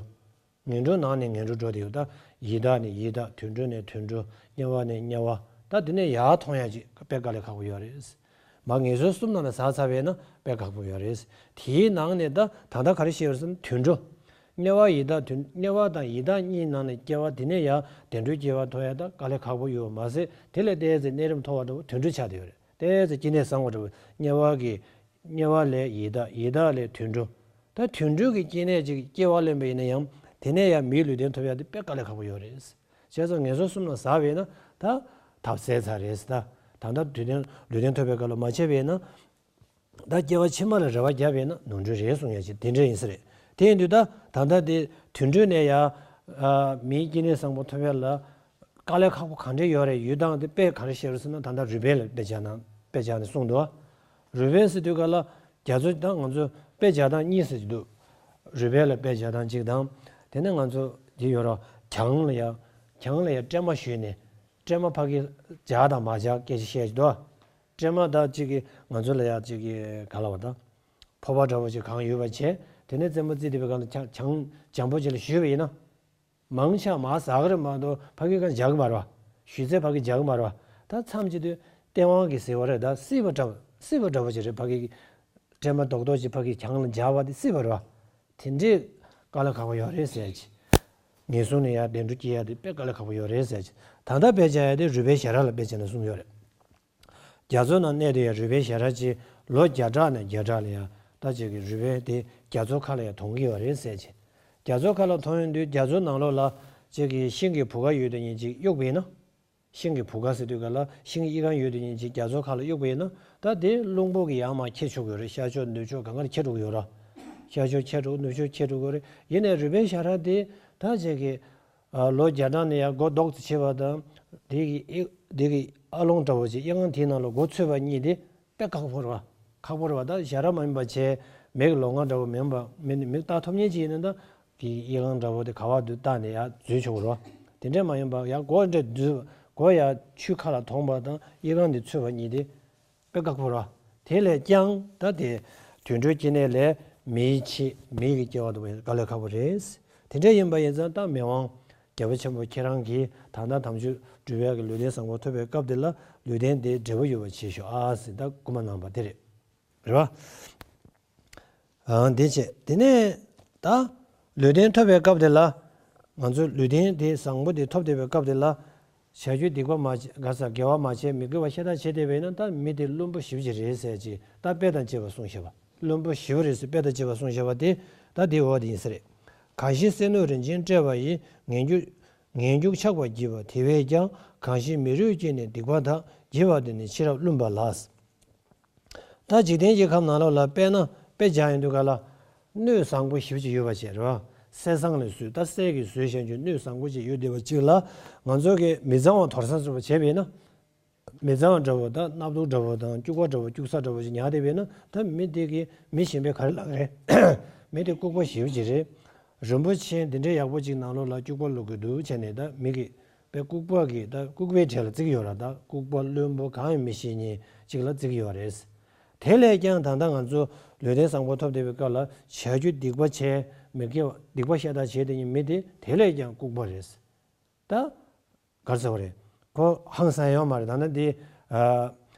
ངན་འགྲོ་ནང་ནས་ངན་འགྲོ་འགྲོ་བསྡད་ཡོད། ད་ཡི་དྭགས་ནས་ཡི་དྭགས། དུད་འགྲོ་ནས་དུད་འགྲོ། དམྱལ་བ་ནས་དམྱལ་བ། ད་དེ་ནས་ཡར་མཐོང་ཡ་ཅིག་དཔེ་དཀའ་ལས་ཁག་པོ་ཡོད་རེད། མར་ངན་སོང་གསུམ་ནང་ལ་ཟགས་ཚར་བས་ན་དཔེ་ཁག་པོ་ཡོད་རེད། དེའི་ནང་ནས་ད་ད་ལྟ་ག་རེ་བཤད་ཡོད་ཟེར་ན་དུད་འགྲོ། དམྱལ་བ་ཡི་དྭགས་དུད། དམྱལ་བ་དང་ཡི་དྭགས་གཉིས་ནང་ནས་སྐྱེ་བ་དེ་ནས་ཡར་བདེ་འགྲོའི་སྐྱེ་བ་ཐོབ་ཡ་ད་དཀའ་ལས་ཁག་པོ་ཡོད་མ་ཟད། དེ་ལས་ཏོག་ཙམ་གནས་རིམ་མཐོ་བ་འདྲ་བོ་དུད་འགྲོ་ཆགས་བསྡད་ཡོད་རེད། ཏོག་ཙམ་སྐྱེ་གནས་བཟང་བ་འདྲ་བོ་དམྱལ་བ་གི། དམྱལ་བ་ལས་ཡི་དྭགས། ཡི་དྭགས་ལས་དུད་འགྲོ། ད་དུད་འགྲོ་གི་སྐྱེ་གནས་ཅིག་སྐྱེ་བ་ལེན་པ་ཡིན་ན་ཡང་དེ་ནས་ཡང་མིའི་ལུས་རྟེན་ཐོབ་ཡ་དེ་དཔེ་དཀའ་ལས་ཁག་པོ་ཡོད་རེད། བྱས་ཙང་ངན་སོང་གསུམ་ལ་ཟགས་པས་ན་ད་ཐབས་ཟད་ཚར་རེད་ད། ད་ལྟ་དུས་རྟེན་ལུས་རྟེན་ཐོབ་པའི་སྐབས་ལ་མ་བྱས་པས་ན། ད་སྐྱེ་བ་ཕྱི་མ་ལ་རེ་བ་བརྒྱབ་པས་ན་ནོར་འཁྲུལ་རེད་གསུང་ཡ་ཅིག་དེ་འདྲ་ཡིན་ས་རེད། དེ་ཡིན་དུས་ད་ད་ལྟ་དེ་དུད་འགྲོ་ནས་ཡ། ཨ། མིའི་སྐྱེ་གནས་བཟང་པོ་ཐོབ་ཡ་ལ་དཀའ་ལས་ཁག་པོ་ག་འདྲས་ཡོད་རེད། ཡོད་སྟངས་དེ་དཔེ་ག་རེ་བཤད་རེད་ཟེར་ན་ད་ལྟ་རུས་སྦལ་ལ་དཔེ་བྱས་ན། དཔེ་བྱས་ནས་གསུངས་འདུག་རུས་སྦལ་ཟེར་དུས་སྐབས་ལ་རྒྱ་མཚོ་ད་ང་ཚོ་དཔེ་བྱེད་སྟངས་གཉིས་ཟེར་གྱི་འདུག་རུས་སྦལ་ལ་དཔེ་བྱེད་སྟངས་གཅིག་དང་། དེ་ནས་ང་ཚོ་འདི་ཡོད་ར། གྱང་ལ་ཡ། གྱང་ལ་ཡ་སྲན་མ་གཞུས་ནས། སྲན་མ་ཕ་གི་འཇག་དང་མ་འཇག་སྐད་ཆ་བཤད་ཀྱི་འདུག་སྲན་མ་ད་གཅིག་གིས་ང་ཚོ་ལ་ཡ་གཅིག་གིས་ག་ལབ་པ་ད། ཕོར་པ་འདྲ་བོ་ཅིག་གང་ཡོད་པ་བྱས། དེ་ནས་རྩེད་མོ་རྩེ་བསྡད་པའི་སྒང་ལ་གྱང་གྱང་འཇམ་པོ་ཅིག་ལ་གཞུས་པ་ཡིན་ན། མང་ཆེ་མར་ཟག་གི་རེད་མ་གཏོགས་ཕ་གི་གང་འཇག་གི་མ་རེད་པ། གཞུས་ཚད་ཕ་གི་འཇག་གི་མ་རེད་པ། ད་མཚམས་ཅིག་དུས་སྟེས་དབང་གིས་ཟེར་བ་རེད། ད་སྲིད་པ་འདྲ་བོ་སྲིད་པ་འདྲ་བོ་ཅིག་རེད། ཕ་གི་སྲན་མ་རྡོག་རྡོག་ཅིག་ཕ་གི་གྱང་ལ་འཇག་པ་དེ་སྲིད་པ་རེད་པ། དེ་འདྲའི་དཀའ་ལས་ཁག་པོ་ཡོད་རེད་ཟེར་གྱི། ངན་སོང་ནས་ཡར་བདེ་འགྲོ་སྐྱེ་ཡ་དེ་དཔེ་དཀའ་ལས་ཁག་པོ་ཡོད་རེད་ཟེར་གྱི། ད་ལྟ་དཔེ་བྱ་ཡ་དེ་རུས་སྦལ་ཞལ་རས་ལ་དཔེ་བྱས་ནས་གསུངས་ཡོད་རེད། རྒྱ་མཚོ་ནང་གནས་སྡོད་ཡ་རུས་སྦལ་ཞལ་རས་ཅིག་ལོ་བརྒྱ་ཕྲག་ནས་བརྒྱ་ཕྲག་ལ་ཡ་ད་ཅིག་གི་རུས་སྦལ་དེ་རྒྱ་མཚོ་ཁ་ལ་ཡ་དོང་གི་ཡོད་རེད་ཟེར་གྱི། རྒྱ་མཚོ་ཁ་ལ་དོང་ཡོང་དུས་རྒྱ་མཚོ་ནང་ལོགས་ལ་ཅིག་གི་ཤིང་གི་བུ་ག་ཡོད་དེ་ཉིན་ཅིག་གཡུག་པ་ཡིན་ན། ཤིང་གི་བུ་ག་ཟེར་དུས་ག་ལ་ཤིང་གི་ཨི་ཁང་ཡོད་དེ་ཉིན་ཅིག་རྒྱ་མཚོ་ཁ་ལ་གཡུག་པ་ཡིན་ན། ད་དེ་རླུང་བུ་གི་ཡར་མར་འཁྱེར་ཆོག་གི་ཡོད་རེད། ཤར་ཕྱོགས་ནུབ་ཕྱོགས་གང་གར་འཁྱེར་འགྲོ་གི་ཡོད་ར། ཤར་ཕྱོགས་འཁྱེར་འགྲོ་ནུབ་ཕྱོགས་འཁྱེར་འགྲོ་གི་ཡོད་རེད། ཡིན་ནའི་རུས་སྦལ་ཞལ་རས་དེ་ད་ཅིག་གི། ཨ། ལོ་བརྒྱ་ཕྲག་ནས་ཡར་མགོ་རྡོག་ཙམ་ཕྱེ་བ་དང་། དེ་གི་ཨི། དེ་གི་ཨ་ལོང་འདྲ་བོ་ཅིག་ཨི་ཁང་དེའི་ནང་ལ་མགོ་ཚུད་པ་གཉིས་དེ་དཔེ་ཁག་པོ་རེད་པ། ཁག་པོ་རེད་པ། ད་ཞལ་རས་མ་ཡིན་པ་བྱས་མིག་ལོང་བ་འདྲ་བོ་མིན་པ་མིན་མིག་ལྟ་ཐུབ་མཁན་ཅིག་ཡིན་ན་ད། དེ་གི་ཨི་ཁང་འདྲ་བོ་དེ་ག་བ་དུ་བཏགས་ནས་ཡར་འཛུལ་ཆོག་གི་རེད་པ། དེ་འདྲས་མ་ཡིན་པ་ཡར་མགོ་འདྲས་འཛུལ། མགོ་ཡར་ཆུ་ཁ་ལ་དོང་པ་དང་ཨི་ཁང་དེ་ཚུད་པ་གཉིས་དེ། དཔེ་ཁག་པོ་རེད། དེ་ལས་ཀྱང་ད་དེ་དུད་འགྲོའི་སྐྱེ་གནས་ལས་མིའི་ཆེད་མི་གི་སྐྱེ་བ་དེ་དཀའ་ལས་ཁག་པོ་རེད། དེ་འདྲ་ཡིན་པ་ཡིན་ཙང་ད་མི་དབང་རྒྱལ་པོ་ཆེན་པོ་ཁྱེད་རང་གིས་ད་ལྟ་དལ་འབྱོར་སྒྲུབ་ཡག་གི་ལུས་རྟེན་བཟང་པོ་ཐོབ་པའི་སྐབས་དེ་ལ་ལུས་རྟེན་དེ་འབྲས་བུ་ཡོད་པ་བྱེད་ཤོག་ཨ་ཟེར་ད་སྐུལ་མ་གནང་བ་དེ་རེད། རེད་བ། ཨང་། དེ་བྱས། དེ་ནས་ད་ལུས་རྟེན་ཐོབ་པའི་སྐབས་དེ་ལ། ང་ཚོ་ལུས་རྟེན་དེ་བཟང་པོ་དེ་ཐོབ་བསྡད་པའི་སྐབས་དེ་ལ། བྱ་རྒྱུ་སྡིག་པ་མ་བྱས། ག་ས་དགེ་བ་མ་བྱས། མི་དགེ་བ་ཤ་སྟག་བྱས་བསྡད་པ་ཡིན་ན་ད་མི་དེ་བླུན་པོ་ཞེ་པོ་ཅིག་རེད་ཟེར་ཅིག་ད་དཔེ་དང་བཅས་པ་གསུངས་བཞག་པ། བླུན་པོ་ཞེ་པོ་རེད་ཟེར་དཔེ་དང་བཅས་པ་གསུངས་བཞག་པ་དེ་ད་དེའི་འོག་དེ་ཡིན་ས་རེད། གང་ཞིག་སེམས་ནི་རིན་ཆེན་སྤྲས་པ་ཡིས། ངེས་འབྱུང་ངེས་འབྱུང་ཆགས་པར་བགྱིས་པ་དེ་བས་ཀྱང་། གང་ཞིག་མི་རུས་ཀྱིས་ནི་སྡིག་པ་དག་བགྱིས་པ་དེ་ནི་ཕྱི་རབས་བླུན་པ་ལགས། ད་འཇིག་རྟེན་གྱི་ཁམས་ནང་ལོགས་ལ་དཔེར་ན་དཔེ་སྦྱར་ཡོང་དུས་ག་ལ། སྣོད་བཟང་པོ་ཞེ་པོ་ཅིག་ཡོད་པ་བྱས་རེད་བ། གསེར་ཟངས་ལས་བཟོས་ད་གསེར་གྱིས་བཟོས་བཞག་རྒྱུ་སྣོད་བཟང་པོ་ཅིག་ཡོད་བསྡད་པ་ཅིག་ལ། ང་ཚོ་གི་མི་གཙང་བ་དོར་ས་བཟོ་བ་བྱས་པས་ན། མི་གཙང་བ་འདྲ་བོ་དང་སྣབས་སྟུག་འདྲ་བོ་དང་སྐྱུག་པ་འདྲ་བོ་སྐྱུག་ས་འདྲ་བོ་ཞིག་ཉར་བསྡད་པས་ན། ད་མི་དེ་གི་མི་གཞན་པས་ག་རེ་ལབ་རེད། མི་དེ་ལྐུགས་པ་ཞེ་པོ་ཅིག་རེད། རིན་པོ་ཆེ་འདི་འདྲའི་ཡག་པོ་ཅིག་ནང་ལོགས་ལ་སྐྱུག་པ་བླུག་གི་འདུག་བྱས་ནས་ད་མི་གི་པའི་ལྐུགས་པ་གི་ད་ལྐུགས་པའི་གྲས་ལ་བརྩི་གི་ཡོད་ར། ད་ལྐུགས་པ་བླུན་པོ་གང་ཡང་མི་ཤེས་མཁན་ཅིག་ལ་བརྩི་གི་ཡོད་རེད། དེ་ལས་ཀྱང་ད་ལྟ་ང་ཚོ་ལུས་རྟེན་བཟང་པོ་ཐོབ་བསྡད་པའི་སྐབས་ལ་བྱ་རྒྱུ་སྡིག་པ་བྱས་མི་དགེ་བ་སྡིག་པ་ཤ་སྟག་བྱས་བསྡད་མཁན་མི་དེ་དེ་ལས་ཀྱང་ལྐུགས་པ་རེད། ད། ག་རེ་ཟེར་བ་རེད། ཁོ་ཧང་སང་ཡོད་མ་རེད། ད་ནི་འདི། ཨ།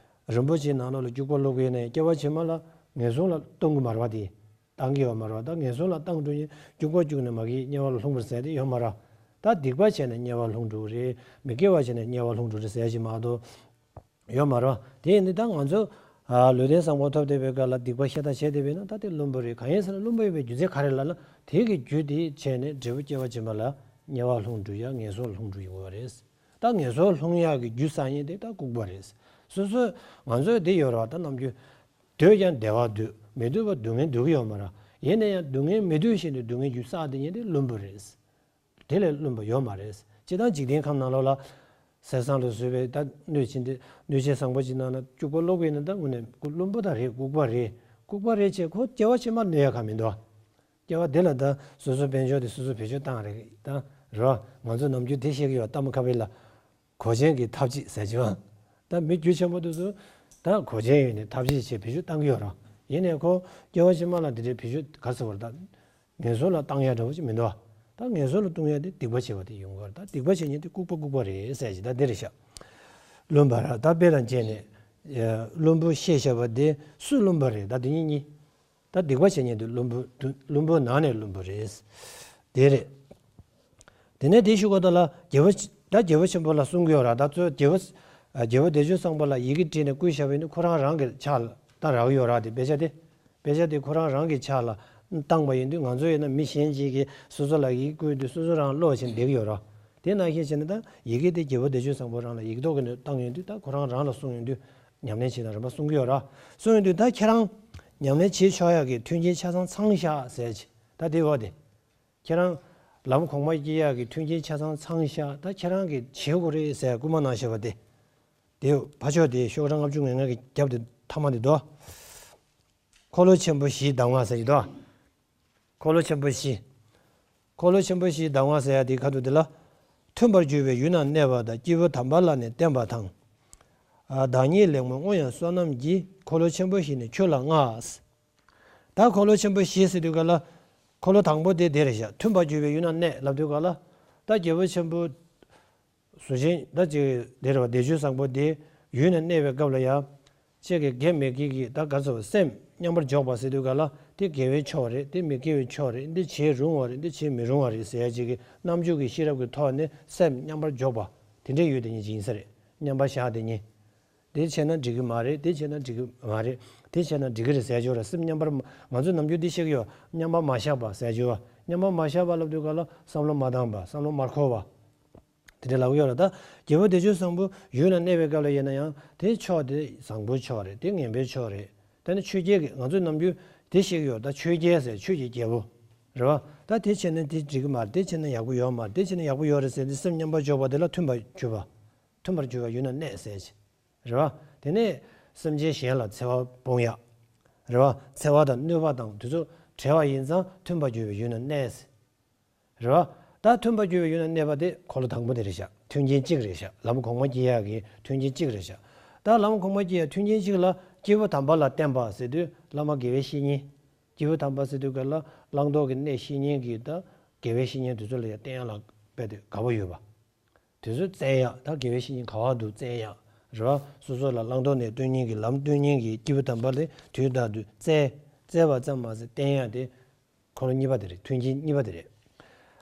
རིན་པོ་ཆེའི་ནང་ལོགས་ལ་སྐྱུག་པ་བླུགས་ཡོད་ནས་སྐྱེ་བ་ཕྱི་མ་ལ་ངན་སོང་ལ་གཏོང་གི་མ་རེད་བ། དེ་བཏང་གི་ཡོད་མ་རེད་བ། ད་ངན་སོང་ལ་བཏང་འགྲོ་ཡིན་སྐྱུག་པ་སྐྱུག་ནས་མ་གིའི་དམྱལ་བ་ལ་ལྷུང་བར་ཟེར་དེ་ཡོད་མ་རེད། ད་སྡིག་པ་བྱས་ནས་དམྱལ་བ་ལྷུང་འགྲོ་གི་རེད། མི་དགེ་བ་བྱས་ནས་དམྱལ་བ་ལྷུང་འགྲོ་གི་རེད་ཟེར་ཞིག་མ་གཏོགས་ཡོད་མ་རེད་བ། དེ་ཡིན་དུས་ད་ང་ཚོ། ཨ། ལུས་རྟེན་བཟང་པོ་ཐོབ་བསྡད་པའི་སྐབས་ལ་སྡིག་པ་ཤ་སྟག་བྱས་བསྡད་པས་ན་ད་དེ་བླུན་པོ་རེད། གང་ཡིན་ཟེར་ན་བླུན་པོ་ཡིན་པའི་རྒྱུ་མཚན་ག་རེ་ལབ་ན་དེ་གི་རྒྱུ་དེ་བྱས་ནས་འབྲས་བུ་སྐྱེ་བ་ཕྱི་མ་ལ་དམྱལ་བ་ལྷུང་འགྲོ་ཡ་ངན་སོང་ལྷུང་འགྲོ་ཡོང་བ་རེད། ད་ངན་སོང་ལྷུང་ཡག་གི་རྒྱུ་བསགས་མཁན་དེ་ད་ལྐུགས་པ་རེད། སོ་སོ་ང་ཚོས་འདི་ཡོད་རེད་བ། ད་ནམ་རྒྱུན་སྡོད་ཀྱང་བདེ་བ་སྡོད། མི་སྡོད་པ་སྡུག་བསྔལ་སྡོད་ཀྱི་ཡོད་མ་རེད། ཡིན་ན་ཡང་སྡུག་བསྔལ་མི་སྡོད་བཞིན་དུ་སྡུག་བསྔལ་རྒྱུ་བསགས་བསྡད་མཁན་དེ་བླུན་པོ་རེད། དེ་ལས་བླུན་པ་ཡོད་མ་རེད། སྤྱིར་བཏང་འཇིག་རྟེན་ཁམས་ནང་ལོགས་ལ། གསེར་ཟངས་ལས་བཟོས་པའི་ད་སྣོད་ཆེན་དེ་སྣོད་ཆེན་བཟང་པོ་ཅིག་ནང་ན་སྐྱུག་པ་བླུགས་པ་ཡིན་ན་ད་དངོས་གནས་བླུན་པོ་ད་རེད། ལྐུགས་པ་རེད། ལྐུགས་པ་རེད་ཅེས་ཁོ་སྐྱེ་བ་ཕྱི་མ་གནོད་ཡ་ག་མི་འདུག་སྐྱེ་བ་འདི་ལ་ད་སོ་སོ་དཔལ་འབྱོར་དེ་སོ་སོ་བེད་སྤྱོད་བཏང་རེད་ད། རེད་བ། ང་ཚོ་ནམ་རྒྱུན་དེ་བཤད་ཀྱི་ཡོད། ཏ་མ་ཁ་པེ་ལ། གོས་ཆེན་གྱི་ཐབས་ཅིག་ཟེར་གྱི་ཡོད། ད་མི་རྒྱུ་ཆེན་པོ་དེ་ཚོ་ད་གོས་ཆེན་ཡོད་ནས་ཐབས་ཤེས་བྱས་བེད་སྤྱོད་བཏང་གི་ཡོད་ར། ཡིན་ནའི་ཁོ་སྐྱེ་བ་ཕྱི་མ་ལ་འདི་འདྲའི་བེད་སྤྱོད་ག་རེ་ཟེར་བ་རེད་ད། ངན་སོང་ལ་བཏང་ཡ་འདྲ་བོ་ཅིག་མི་འདུག་ཨ། ད་ངན་སོང་ལ་ལྟུང་ཡ་དེ་སྡིག་པ་བྱས་པ་དེ་ཡོང་གི་རེད། ད་སྡིག་པ་བྱེད་མཁན་དེ་ལྐུགས་པ་ལྐུགས་པ་རེད་ཟེར་གྱི་ད་འདི་རེད་ཤག་བླུན་པ་ར། ད་དཔེ་དང་བཅས་ནས། ཨ། བླུན་པོ་ཤེས་བྱ་བ་དེ་སུ་བླུན་པ་རེད། ད་དེ་གཉིས་གཉིས། ད་སྡིག་པ་བྱེད་མཁན་དེ་བླུན་པོ་དུ་བླུན་པོ་ནང་ནས་བླུན་པོ་རེད། དེ་རེད། དེ་ནས་དེའི་གཞུག་གུ་ད་ལ་རྒྱལ་པོ་ཆེ་ད་རྒྱལ་པོ་ཆེན་པོ་ལ་གསུང་གི་ཡོད་ར། ད་གཙོ་རྒྱལ་པོ། ཨ། རྒྱལ་པོ་བདེ་སྤྱོད་བཟང་པོ་ལ་ཡི་གེ་བྲིས་ནས་བསྐུར་བཞག་པ་ཡིན་དུས་ཁོ་རང་རང་གི་ཕྱག་ལ་བཏང་རག་གི་ཡོད་ར། དེ་དཔེ་ཆ་དེ། དཔེ་ཆ་དེ་ཁོ་རང་རང་གི་ཕྱག་ལ་བཏང་པ་ཡིན་དུས་ང་ཚོ་ཡིན་ན་མི་གཞན་ཅིག་གིས་སོ་སོ་ལ་ཡི་གེ་བསྐུར་དུས་སོ་སོ་རང་ཀློག་བྱས་བསྡད་ཀྱི་ཡོད་ར། དེ་ནང་བཞིན་བྱས་ནས་ད་ཡི་གེ་དེ་རྒྱལ་པོ་བདེ་སྤྱོད་བཟང་པོ་རང་ལ་ཡིག་ཐོག་གི་ནས་བཏང་ཡོང་དུས་ད་ཁོ་རང་རང་ལ་གསུངས་ཡོང་དུས་ཉམས་ལེན་བྱེད་དང་རིམ་པ་གསུང་གི་ཡོད་ར། གསུངས་ཡོང་དུས་ད་ཁྱེད་རང་ཉམས་ལེན་བྱེད་ཆོག་ཡག་གི་མཐུན་རྐྱེན་ཆ་ཚང་ཚང་ཤག་ཟེར་གྱི་ད་དེ་འོ་དེ། ཁྱེད་རང་ལམ་གོང་མ་སྐྱེ་ཡག་གི་མཐུན་རྐྱེན་ཆ་ཚང་ཚང་ཤག་ད་ཁྱེད་རང་གིས་བྱེད་དགོས་རེད་ཟེར་སྐུལ་མ་གནང་བཞག་པ་དེ། དེ་ཕ་ཕྱོགས་དེ་ཤོག་གྲངས་ལྔ་བཅུ་ང་ལྔ་གི་རྒྱབ་དེ་མཐའ་མ་དེ་དོ། འཁོར་ལོ་ཆེན་པོ་བཞིའི་གདམས་ངག་ཟེར་གྱི་དོ། འཁོར་ལོ་ཆེན་པོ་བཞི། འཁོར་ལོ་ཆེན་པོ་བཞིའི་གདམས་ངག་ཟེར་ཡ་དེ་ཁ་ཐུག་དེ་ལ། མཐུན་པར་གྱུར་པའི་ཡུལ་ན་གནས་པ་དང་སྐྱེས་བུ་དམ་པ་ལ་ནི་བརྟེན་པ་དང་། ཨ། བདག་ཉིད་ལེགས་སྨོན་དངོས་ཡང་བསོད་ནམས་ཀྱིས། འཁོར་ལོ་ཆེན་པོ་བཞི་ནི་ཁྱོད་ལ་མངའ། ད་འཁོར་ལོ་ཆེན་པོ་བཞི་ཟེར་དུས་ག་ལ། འཁོར་ལོ་དང་པོ་དེ་དེ་རེད་ཤག་མཐུན་པར་གྱུར་པའི་ཡུལ་ན་གནས་ལབ་དུས་ག་ལ། ད་རྒྱལ་པོ་ཆེན་པོ། གཟུགས་ཅན་ད་ཅིག་དེ་རེད་བ། བདེ་སྤྱོད་བཟང་པོ་དེ་ཡུལ་ན་གནས་པའི་སྐབས་ལ་ཡ། ཁྱེད་ཀྱི་དགེ་མི་དགེ་གི་ད་ག་ཚོད་སེམས་མཉམ་པར་འཇོག་པ་ཟེར་དུས་ག་ལ་དེ་དགེ་བའི་ཕྱོགས་རེད། དེ་མི་དགེ་བའི་ཕྱོགས་རེད། འདི་བྱེད་རུང་བ་རེད། འདི་བྱེད་མི་རུང་བ་རེད་ཟེར་ཡ་ཅིག་གི་རྣམ་འགྱུར་གྱི་ཤེས་རབ་ཀྱི་ཐོག་ནས་སེམས་མཉམ་པར་འཇོག་པ་དེ་འདྲའི་ཡུལ་དེ་ཉིད་ཅིག་ཡིན་ས་རེད། མཉམ་པར་བཞག་དེ་ཉིད། དེ་བྱས་ན་འགྲིག་གི་མ་རེད། དེ་བྱས་ན་འགྲིག་གི་མ་རེད། དེ་བྱས་ན་འགྲིག་གི་རེད་ཟེར་རྒྱུ་ར། སེམས་མཉམ་པར་མ་ང་ཚོས་ནམ་རྒྱུན་འདི་བཤད་ཀྱི་ཡོད། མཉམ་པར་མ་བཞག་པ་ཟེར་རྒྱུ་བ། མཉམ་པར་མ་བཞག་པ་ལབ་དུས་ག་ལ་བསམ་བློ་མ་བཏང་བ། བསམ་བློ་མར་འཁོར་བ། དེ་འདྲ་ལབ་ཀྱི་ཡོད་ར། ད་རྒྱལ་པོ་བདེ་སྤྱོད་བཟང་པོ་ཡུལ་ན་གནས་པའི་སྐབས་ལ་ཡིན་ན་ཡང་དེ་ཕྱོགས་དེ་བཟང་པོའི་ཕྱོགས་རེད། དེ་ངན་པའི་ཕྱོགས་རེད། ད་ནི་ཆོས་རྒྱལ་གྱི་ང་ཚོས་ནམ་རྒྱུན་དེ་བཤད་ཀྱི་ཡོད། ད་ཆོས་རྒྱལ་ཟེར་ཆོས་ཀྱི་རྒྱལ་པོ་རེད་བ། ད་དེ་བྱས་ན་དེ་འགྲིག་གི་མ་རེད། དེ་བྱས་ན་ཡག་པོ་ཡོད་མ་རེད། དེ་བྱས་ན་ཡག་པོ་ཡོད་རེད་ཟེར་དེ་སེམས་མཉམ་པར་འཇོག་པ་དེ་ལ་མཐུན་པར་གྱུར་པ། མཐུན་པར་གྱུར་པ་ཡུལ་ན་གནས་ཟེར་གྱི། རེད་བ། དེ་ནས་སེམས་ཅན་གཞན་ལ་འཚེ་བ་སྤོང་ཡག་རེད་བ། འཚེ་བ་དང་གནོད་པ་དང་དེ་ཚོ་བྲལ་བ་ཡིན་ཙང་མཐུན་པར་གྱུར་པའི་ཡུལ་ན་གནས། རེད་བ། ད་མཐུན་པར་གྱུར་པའི་ཡུལ་ན་གནས་པ་དེ་འཁོར་ལོ་དང་པོ་དེ་རེད་ཤག་མཐུན་རྐྱེན་གཅིག་རེད་ཤག་ལམ་གོང་མ་སྐྱེ་ཡག་གི་མཐུན་རྐྱེན་གཅིག་རེད་ཤག་ད་ལམ་གོང་མ་སྐྱེ་ཡག་མཐུན་རྐྱེན་གཅིག་ལ་སྐྱེས་བུ་དམ་པ་ལ་བརྟེན་པ་ཟེར་དུས་བླ་མ་དགེ་བའི་བཤེས་གཉེན། སྐྱེས་བུ་དམ་པ་ཟེར་དུས་ག་ལ་བླང་དོར་གྱི་གནས་ཤེས་མཁན་གྱི་ད་དགེ་བའི་བཤེས་གཉེན་དེ་ཚོ་ལ་ཡང་བསྟེན་ཡག་ལ་དཔེ་དེ་དགའ་པོ་ཡོད་པ། དེ་ཚོ་བཙལ་ཡག་ད་དགེ་བའི་བཤེས་གཉེན་ག་བ་འདུག་བཙལ་ཡག་རེད་བ། སོ་སོ་ལ་བླང་དོར་གནས་སྟོན་མཁན་གྱི་ལམ་སྟོན་མཁན་གྱི་སྐྱེས་བུ་དམ་པ་ལས་དུས་རྟག་ཏུ་བཙལ། བཙལ་བ་ཙམ་མ་ཟད་བསྟེན་ཡག་དེ་འཁོར་ལོ་གཉིས་པ་དེ་རེད། མཐུན་རྐྱེན་གཉིས་པ་དེ་རེད།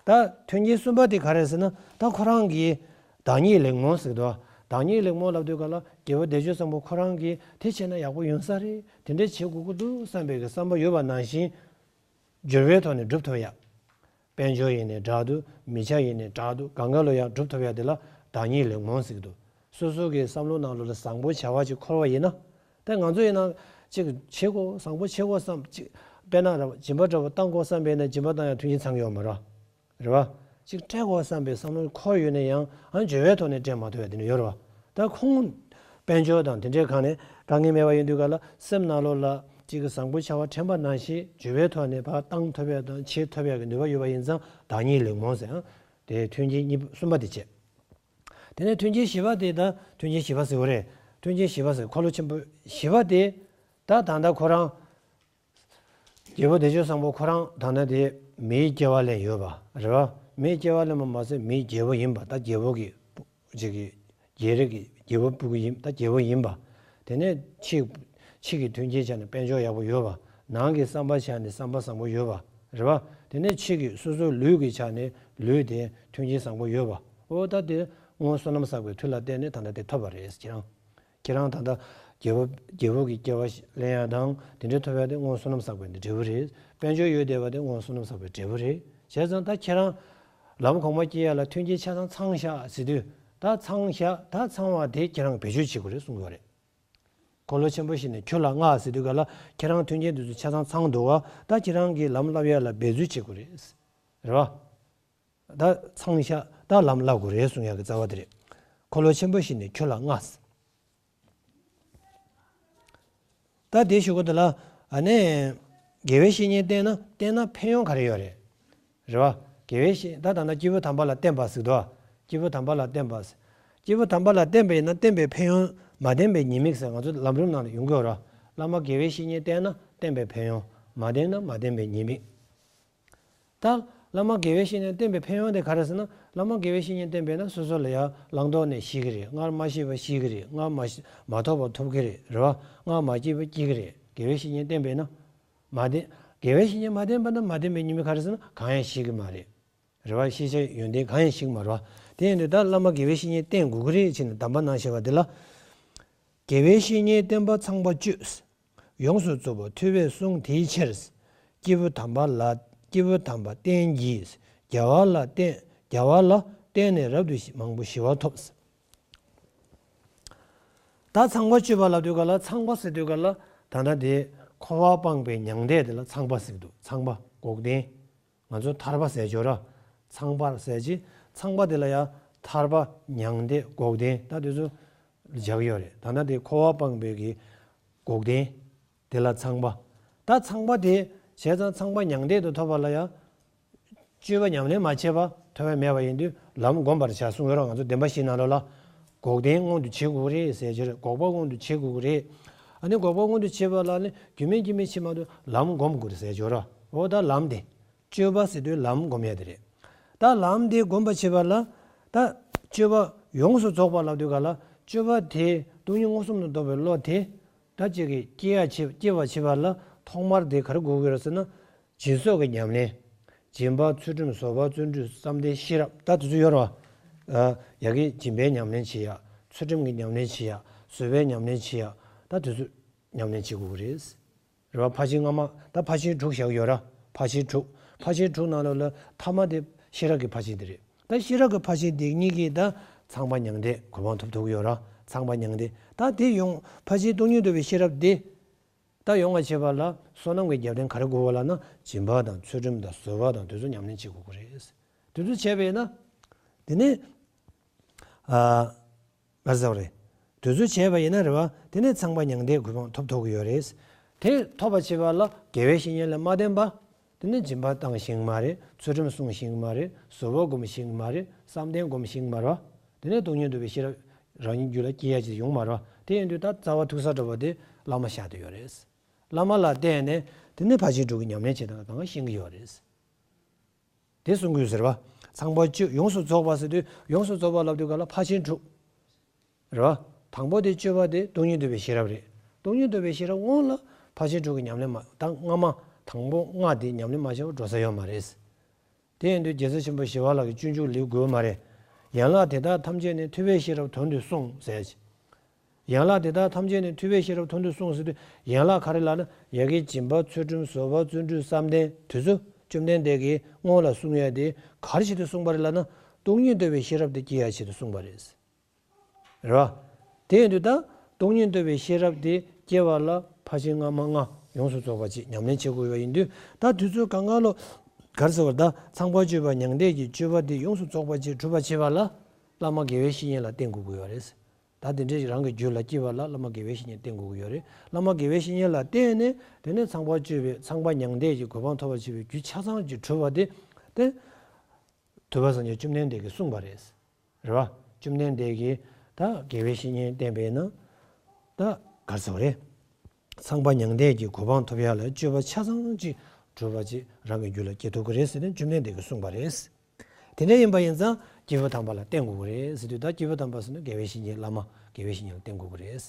ད་མཐུན་རྐྱེན་གསུམ་པ་དེ་ག་རེ་ཟེར་ན་ད་ཁོ་རང་གི་བདག་ཉིད་ལེགས་སྨོན་ཟེར་གི་འདུག་བདག་ཉིད་ལེགས་སྨོན་ལབ་དུས་ག་ལ་རྒྱལ་པོ་བདེ་སྤྱོད་བཟང་པོ་ཁོ་རང་གིས་དེ་བྱས་ན་ཡག་པོ་ཡོང་ས་རེད། དེ་འདྲ་བྱེད་དགོས་ཀྱི་འདུག་བསམ་པའི་གི་བསམ་པ་ཡོད་པ་ནང་བཞིན། སྦྱོར་བའི་ཐོག་ནས་སྒྲུབ་ཐུབ་ཡག་དཔལ་འབྱོར་ཡིན་ནའི་འདྲ་འདུག་མི་ཆ་ཡིན་ནའི་འདྲ་འདུག་གང་ག་ལ་ཡང་སྒྲུབ་ཐུབ་ཡ་དེ་ལ་བདག་ཉིད་ལེགས་སྨོན་ཟེར་གྱི་འདུག་སོ་སོ་གི་བསམ་བློ་ནང་ལོགས་ལ་བཟང་པོ་བྱ་བ་ཅིག་འཁོར་བ་ཡིན་ན། ད་ང་ཚོ་ཡིན་ན་ཅིག་བྱེད་དགོས། བཟང་པོ་བྱེད་དགོས་བསམ། ཅིག་དཔེར་ན་ར་བ། སྦྱིན་པ་འདྲ་བོ་བཏང་དགོས་བསམ་པས་ན་སྦྱིན་པ་བཏང་ཡང་མཐུན་རྐྱེན་ཚང་གི་ཡོད་མ་རེད། རེད་བ། ཅིག་སྤྲད་དགོས་བསམ་པའི་བསམ་བློ་འཁོར་ཡོད་ན་ཡང་། ཨ། འབྱོར་བའི་ཐོག་ནས་སྤྲད་མ་ཐུབ་ཡ་དེ་འདྲ་ཡོད་རེད་བ། ད་ཁོང་དཔལ་འབྱོར་དང་དེ་འདྲའི་སྒང་ནས་དཀའ་ངལ་མེད་པ་ཡིན་དུས་ག་ལ། སེམས་ནང་ལོགས་ལ་ཅིག་གི་བཟང་པོ་བྱ་བ་དྲན་པ་ནང་བཞིན་འབྱོར་བའི་ཐོག་ནས་ཕར་བཏང་ཐུབ་ཡ་དང་བྱེད་ཐུབ་ཡ་གི་ནུས་པ་ཡོད་པ་ཡིན་ཙང་བདག་ཉིད་ལེགས་སྨོན་ཟེར། ཨ། དེ་མཐུན་རྐྱེན་གཉིས་པ། གསུམ་པ་དེ་བྱས། དེ་ནས་མཐུན་རྐྱེན་བཞི་པ་དེ། ད་མཐུན་རྐྱེན་བཞི་པ་ཟེར་བ་རེད། མཐུན་རྐྱེན་བཞི་པ་ཟེར། འཁོར་ལོ་ཆེན་པོ་བཞི་པ་དེ། ད་ད་ལྟ་ཁོ་རང་རྒྱལ་པོ་བདེ་སྤྱོད་བཟང་པོ་ཁོ་རང་ད་ལྟ་དེ་མིའི་སྐྱེ་བ་ལེན་ཡོད་པ་རེད་བ། མིའི་སྐྱེ་བ་ལེན་པ་མ་ཟད་མིའི་རྒྱལ་པོ་ཡིན་པ། ད་རྒྱལ་པོ་གི་ཅིག་གི་རྒྱལ་རིགས་ཀྱི་རྒྱལ་པོ་སྤུ་གུ་ཡིན། ད་རྒྱལ་པོ་ཡིན་པ། དེ་ནས་ཕྱི་ཕྱི་གི་མཐུན་རྐྱེན་ཆ་ནས་དཔལ་འབྱོར་ཡག་པོ་ཡོད་པ། ནང་གི་བསམ་པ་ཆ་ནས་བསམ་པ་བཟང་པོ་ཡོད་པ་རེད་བ། དེ་ནས་ཕྱི་གི་སོ་སོའི་ལུས་ཀྱི་ཆ་ནས་ལུས་དེ་མཐུན་རྐྱེན་བཟང་པོ་ཡོད་པ། འོ། ད་དེ་སྔོན་བསོད་ནམས་བསགས་པའི་མཐུ་ལ་བརྟེན་ནས་ད་ལྟ་དེ་ཐོབ་པ་རེད། ཁྱེད་རང་ཁྱེད་རང་ད་ལྟ་རྒྱལ་པོ་རྒྱལ་པོ་གི་སྐྱེ་བ་ལེན་ཡ་དང་དེ་འདྲའི་ཐོབ་ཡ་དེ་སྔོན་བསོད་ནམས་བསགས་པའི་འབྲས་བུ་རེད། དཔལ་འབྱོར་ཡོད་བསྡད་པ་དེ་སྔོན་བསོད་ནམས་བསགས་པའི་འབྲས་བུ་རེད། བྱས་ཙང་ད་ཁྱེད་རང་ལམ་གོང་མ་སྐྱེ་ཡ་ལ་མཐུན་རྐྱེན་ཆ་ཚང་ཚང་བཞག་ཟེར་དུས། ད་ཚང་བཞག་ད་ཚང་བ་དེ་ཁྱེད་རང་བེད་སྤྱོད་བྱེད་དགོས་རེད་གསུང་གི་ཡོད་རེད། འཁོར་ལོ་ཆེན་པོ་བཞི་ནི་ཁྱོད་ལ་མངའ་ཟེར་དུས་ག་ལ། ཁྱེད་རང་མཐུན་རྐྱེན་དེ་ཚོ་ཆ་ཚང་ཚང་འདུག་བ། ད་ཁྱེད་རང་གིས་ལམ་བསླབ་ཡ་ལ་འབད་རྩོལ་བྱེད་དགོས་རེད། རེད་བ། ད་ཚང་བཞག་ད་ལམ་བསླབ་དགོས་རེད་གསུང་ཡག་གི་རྩ་བ་དེ་རེད། འཁོར་ལོ་ཆེན་པོ་བཞི་ནི་ཁྱོད་ལ་མངའ། ད་དེའི་གཞུག་གུ་དེ་ལ། ཨ་ནི། དགེ་བའི་བཤེས་གཉེན་བསྟེན་ན་བསྟེན་ན་ཕན་ཡོན་ག་རེ་ཡོད་རེད། རེད་བ། དགེ་བའི་བཤེས། ད་ད་ལྟ་སྐྱེས་བུ་དམ་པ་ལ་བསྟེན་པ་ཟེར་དུས། སྐྱེས་བུ་དམ་པ་ལ་བསྟེན་པ་ཟེར། སྐྱེས་བུ་དམ་པ་ལ་བསྟེན་པ་ཡིན་ན་བསྟེན་པའི་ཕན་ཡོན། མ་བསྟེན་པའི་ཉེས་དམིགས་ཟེར་ང་ཚོ་ལམ་རིམ་ནང་ལ་ཡོང་གི་ཡོད་རེད། བླ་མ་དགེ་བའི་བཤེས་གཉེན་བསྟེན་ན་བསྟེན་པའི་ཕན་ཡོན། མ་བསྟེན་ན་མ་བསྟེན་པའི་ཉེས་དམིགས། ད་བླ་མ་དགེ་བའི་བཤེས་གཉེན་བསྟེན་པའི་ཕན་ཡོན་དེ་ག་རེ་ཟེར་ན། བླ་མ་དགེ་བའི་བཤེས་གཉེན་བསྟེན་པས་ན་སོ་སོ་ལ་ཡང་བླང་དོར་ནས་ཤེས་ཀྱི་རེད། སྔར་མ་ཤེས་པ་ཤེས་ཀྱི་རེད། སྔར་མ་ཤེས་མ་ཐོབ་པ་ཐོབ་ཀྱི་རེད། རེད་བ། སྔར་མ་སྐྱེས་པ་སྐྱེ་གི་རེད། དགེ་བའི་བཤེས་གཉེན་བསྟེན་པས་ན། མ་བསྟེན། དགེ་བའི་བཤེས་གཉེན་མ་བསྟེན་པ་ན་མ་བསྟེན་པའི་ཉེས་དམིགས་ག་རེ་ཟེར་ན། གང་ཡང་ཤེས་ཀྱི་མ་རེད། རེད་བ། ཤེས་བྱ་ཡོན་ཏན་གང་ཡང་ཤེས་ཀྱི་མ་རེད་བ། དེ་ཡིན་དུས་ད་བླ་མ་དགེ་བའི་བཤེས་གཉེན་བསྟེན་དགོས་ཀྱི་རེད་ཅེས་ནས་གདམས་པ་གནང་བཞག་པ་འདི་ལ། དགེ་བའི་བཤེས་གཉེན་བསྟེན་པ་ཚངས་པ་སྤྱོད། ཡོངས་སུ་རྫོགས་པ་ཐུབ་པས་གསུངས་དེའི་ཕྱིར། སྐྱེས་བུ་དམ་པ་ལ། སྐྱེས་བུ་དམ་པ་བསྟེན་གྱིས། རྒྱལ་བ་ལ་བསྟེན། རྒྱལ་བ་ལ་བརྟེན་ནས་རབ་ཏུ་ཞི། མང་པོ་ཞི་བ་ཐོབ། ད་ཚངས་པ་སྤྱོད་པ་ལབ་དུས་ག་ལ། ཚངས་པ་ཟེར་དུས་ག་ལ། ད་ལྟ་དེ་འཁོར་བ་སྤངས་པའི་མྱང་འདས་དེ་ལ་ཚངས་པ་ཟེར་གྱི་འདུག་ཚངས་པ་འགོག་བདེན། ང་ཚོ་ཐར་པ་ཟེར་ཆོག་ར། ཚངས་པར་ཟེར་གྱི། ཚངས་པ་དེ་ལ་ཡང་ཐར་པ། མྱང་འདས། འགོག་བདེན། ད་དེ་ཚོ་སྦྱར་གྱི་ཡོད་རེད། ད་ལྟ་དེ་འཁོར་བ་སྤངས་པའི་གི་འགོག་བདེན། དེ་ལ་ཚངས་པ། ད་ཚངས་པ་དེ་བྱས་ཙང་ཚངས་པ་མྱང་འདས་དེ་ཐོབ་པ་ལ་ཡང་སྤྱོད་པ་ཉམས་ལེན་མ་བྱས་པ་ཐོབ་པ་མེད་པ་ཡིན་དུས་ལམ་བསྒོམ་པར་བྱ་གསུངས་ཡོད་ར། ང་ཚོ་བདེན་པ་བཞིའི་ནང་ལོགས་ལ། འགོག་བདེན་མངོན་དུ་བྱེད་དགོས་རེད་ཟེར་གྱི་རེད། འགོག་པ་མངོན་དུ་བྱེད་དགོས་ཀྱི་རེད། ཨ་ནི་འགོག་པ་མངོན་དུ་བྱེད་པ་ལ་ནི་རྒྱུ་མེད་རྐྱེན་མེད་བྱེད་མ་ཐུབ། ལམ་བསྒོམ་དགོས་རེད་ཟེར་གྱི་ཡོད་ར། འོ་ད་ལམ་དེ། སྤྱོད་པ་ཟེར་དུས་ལམ་སྒོམ་ཡ་དེ་རེད། ད་ལམ་དེ་སྒོམ་པ་བྱེད་པ་ལ། ད་སྤྱོད་པ་ཡོངས་སུ་རྫོགས་པ་ལབ་དུས་ག་ལ། སྤྱོད་པ་དེ་སྟོང་ཉིད་མངོན་སུམ་དུ་རྟོགས་པའི་བློ་དེ། ད་ཅིག་གི་སྐྱེ་ཡ་བྱེད། སྐྱེ་བ་བྱེད་པ་ལ་ཐོག་མར་དེ་ག་རེ་དགོས་ཀྱི་རེད་ཟེར་ན། སྦྱིན་སོགས་ཀྱི་ཉམས་ལེན། སྦྱིན་པ། ཚུལ་ཁྲིམས། བཟོད་པ། བརྩོན་འགྲུས། བསམ་གཏན། ཤེས་རབ། ད་དེ་ཚོ་ཡོད་རེད་བ། ཡ་གི་སྦྱིན་པའི་ཉམས་ལེན་བྱེད་ཡ། ཚུལ་ཁྲིམས་ཀྱི་ཉམས་ལེན་བྱེད་ཡ། བཟོད་པའི་ཉམས་ལེན་བྱེད་ཡ། ད་དེ་ཚོ་ཉམས་ལེན་བྱེད་དགོས་ཀྱི་རེད། རེད་བ། ཕར་ཕྱིན་སྔ་མ། ད་ཕར་ཕྱིན་དྲུག་བཞག་ཡོད་ར། ཕར་ཕྱིན་དྲུག་ཕར་ཕྱིན་དྲུག་ནང་ལོགས་ལ་ཐ་མ་དེ་ཤེས་རབ་ཀྱི་ཕར་ཕྱིན་དེ་རེད། ད་ཤེས་རབ་ཀྱི་ཕར་ཕྱིན་དེ་གཉིས་ཀྱིས་ད་ཚངས་པ་མྱང་འདས་གོ་འཕང་ཐོབ་ཐུབ་ཀྱི་ཡོད་ར། ཚངས་པ་མྱང་འདས། ད་དེ་ཡོང་། ཕར་ཕྱིན་སྟོང་ཉིད་རྟོགས་པའི་ཤེས་རབ་དེ་ད་ཡོང་བ་བྱེད་པ་ལ་བསོད་ནམས་ཀྱི་རྒྱབ་རྟེན་ག་རེ་དགོས་པ་ལབ་ན། སྦྱིན་པ་དང་ཚུལ་ཁྲིམས་དང་བཟོད་པ་དང་དེ་ཚོ་ཉམས་ལེན་བྱེད་དགོས་ཀྱི་རེད། དེ་ཚོ་བྱས་པས་ན། དེ་ནས། ཨ། ག་རེ་ཟེར་བ་རེད། དེ་ཚོ་བྱས་པ་ཡིན་ན་རེད་བ། དེ་ནས་ཚངས་པ་མྱང་འདས་གོ་འཕང་ཐོབ་ཐུབ་ཀྱི་ཡོད་རེད། དེ་ཐོབ་པ་བྱེད་པ་ལ་དགེ་བའི་བཤེས་གཉེན་ལ་མ་བསྟེན་པ། དེ་ནས་སྦྱིན་པ་བཏང་ཤེས་ཀྱི་མ་རེད། ཚུལ་ཁྲིམས་སྲུང་ཤེས་ཀྱི་མ་རེད། བཟོད་པ་སྒོམ་ཤེས་ཀྱི་མ་རེད། བསམ་གཏན་སྒོམ་ཤེས་ཀྱི་མ་རེད་བ། དེ་ནས་སྟོང་ཉིད་རྟོགས་པའི་ཤེས་རབ་རང་ཉིད་རྒྱུད་ལ་སྐྱེ་ཡ་ཅིག་ཡོང་མ་རེད་བ། དེ་ཡིན་དུས་ད་རྩ་བ་ཐུག་ས་འདྲ་བོ་དེ་བླ་མ་ཤར་དུ་ཡོད་རེད། བླ་མ་ལ་བརྟེན་ནས་དེ་ནས་ཕར་ཕྱིན་དྲུག་གི་ཉམས་ལེན་བྱེད་སྟངས་གང་ཤེས་ཀྱི་ཡོད་རེད། དེ་གསུང་དགོས་ཟེར་བ། ཚངས་པ་སྤྱོད། ཡོངས་སུ་རྫོགས་པ་ཟེར་དུས་ཡོངས་སུ་རྫོགས་པ་ལབ་དུས་ག་ལ་ཕར་ཕྱིན་དྲུག་རེད་བ། དང་པོ་དེ་སྤྱོད་པ་དེ་སྟོང་ཉིད་རྟོགས་པའི་ཤེས་རབ་རེད། སྟོང་ཉིད་རྟོགས་པའི་ཤེས་རབ་སྔོན་ལ་ཕར་ཕྱིན་དྲུག་གི་ཉམས་ལེན་མ། ད་སྔ་མ་དང་པོ་ལྔ་དེ་ཉམས་ལེན་མ་བྱས་པར་འགྲོ་ས་ཡོད་མ་རེད། དེ་ཡིན་དུས་རྒྱལ་སྲས་ཆེན་པོ་ཞི་བ་ལྷ་གི་སྤྱོད་འཇུག་ལེའུ་དགུ་པ་མ་རེད། ཡན་ལག་དེ་དག་ཐམས་ཅད་ནི་ཐུབ་པའི་ཤེས་རབ་དོན་དུ་གསུངས་ཟེར། ཡན་ལག་དེ་དག་ཐམས་ཅད་ནི་ཐུབ་པའི་ཤེས་རབ་དོན་དུ་གསུངས་ཟེར་དུས་ཡན་ལག་ག་རེ་ལབ་ན། ཡ་གི་སྦྱིན་པ། ཚུལ་ཁྲིམས། བཟོད་པ། བརྩོན་འགྲུས། བསམ་གཏན། དེ་ཚོ་ བཅོམ་ལྡན་འདས་ཀྱིས་སྔོན་ལ་གསུང་ཡ་དེ་ག་རེ་བྱེད་དུ་གསུངས་པ་རེད་ལབ་ན། སྟོང་ཉིད་རྟོགས་པའི་ཤེས་རབ་དེ་སྐྱེ་ཡ་ཆེད་དུ་གསུངས་པ་རེད། རེད་བ། དེ་ཡིན་དུས་ད་སྟོང་ཉིད་རྟོགས་པའི་ཤེས་རབ་དེ་སྐྱེ་བ་ལ་ཕར་ཕྱིན་སྔ་མ་ལྔ་ཡོངས་སུ་རྫོགས་པ་ཅིག་ཉམས་ལེན་བྱེད་དགོས་པ་ཡིན་དུས། ད་དུས་ཚོད་གང་ག་ལོ་ག་རེ་ཟེར་བ། ད་ཚངས་པ་སྤྱོད་པ་མྱང་འདས་ཀྱི་སྤྱོད་པ་དེ་ཡོངས་སུ་རྫོགས་པ་ཅིག་སྒྲུབ་པ་བྱེད་པ་ལ་བླ་མ་དགེ་བའི་བཤེས་གཉེན་ལ་བརྟེན་དགོས་ཀྱི་ཡོད་རེད། ད་དེ་འདྲའི་རང་གི་རྒྱུད་ལ་སྐྱེ་བ་ལ་བླ་མ་དགེ་བའི་བཤེས་གཉེན་བསྟེན་དགོས་ཀྱི་ཡོད་རེད། བླ་མ་དགེ་བའི་བཤེས་གཉེན་ལ་བརྟེན་ནས། དེ་ནས་ཚངས་པ་སྤྱོད་པའི་ཚངས་པ་མྱང་འདས་ཀྱི་གོ་འཕང་ཐོབ་པར་བྱེད་པའི་རྒྱུ་ཆ་ཚང་གཅིག་གྲུབ་པ་དེ། དེ་ཐུབ་པ་སངས་རྒྱས་བཅོམ་ལྡན་འདས་ཀྱིས་གསུངས་པ་རེད། རེད་བ། བཅོམ་ལྡན་འདས་ཀྱིས་ད་དགེ་བའི་བཤེས་གཉེན་བསྟེན་པས་ན། ད་ག་རེ་ཟེར་བ་རེད། ཚངས་པ་མྱང་འདས་ཀྱི་གོ་འཕང་ཐོབ་ཡ་ལ་སྤྱོད་པ་ཆ་ཚང་གཅིག་གྲུབ་པ་ཅིག་རང་གི་རྒྱུད་ལ་སྐྱེ་ཐུབ་ཀྱི་རེད་ཟེར་ནས་བཅོམ་ལྡན་འདས་ཀྱིས་གསུངས་པ་རེད། དེ་འདྲ་ཡིན་པ་ཡིན་ཙང་སྐྱེས་བུ་དམ་པ་ལ་བརྟེན་དགོས་ཀྱི་རེད་ཟེར་དུས། ད་སྐྱེས་བུ་དམ་པ་ཟེར་ན་དགེ་བའི་བཤེས་གཉེན། བླ་མ་དགེ་བའི་བཤེས་གཉེན་ལ་བརྟེན་དགོས་ཀྱི་རེད།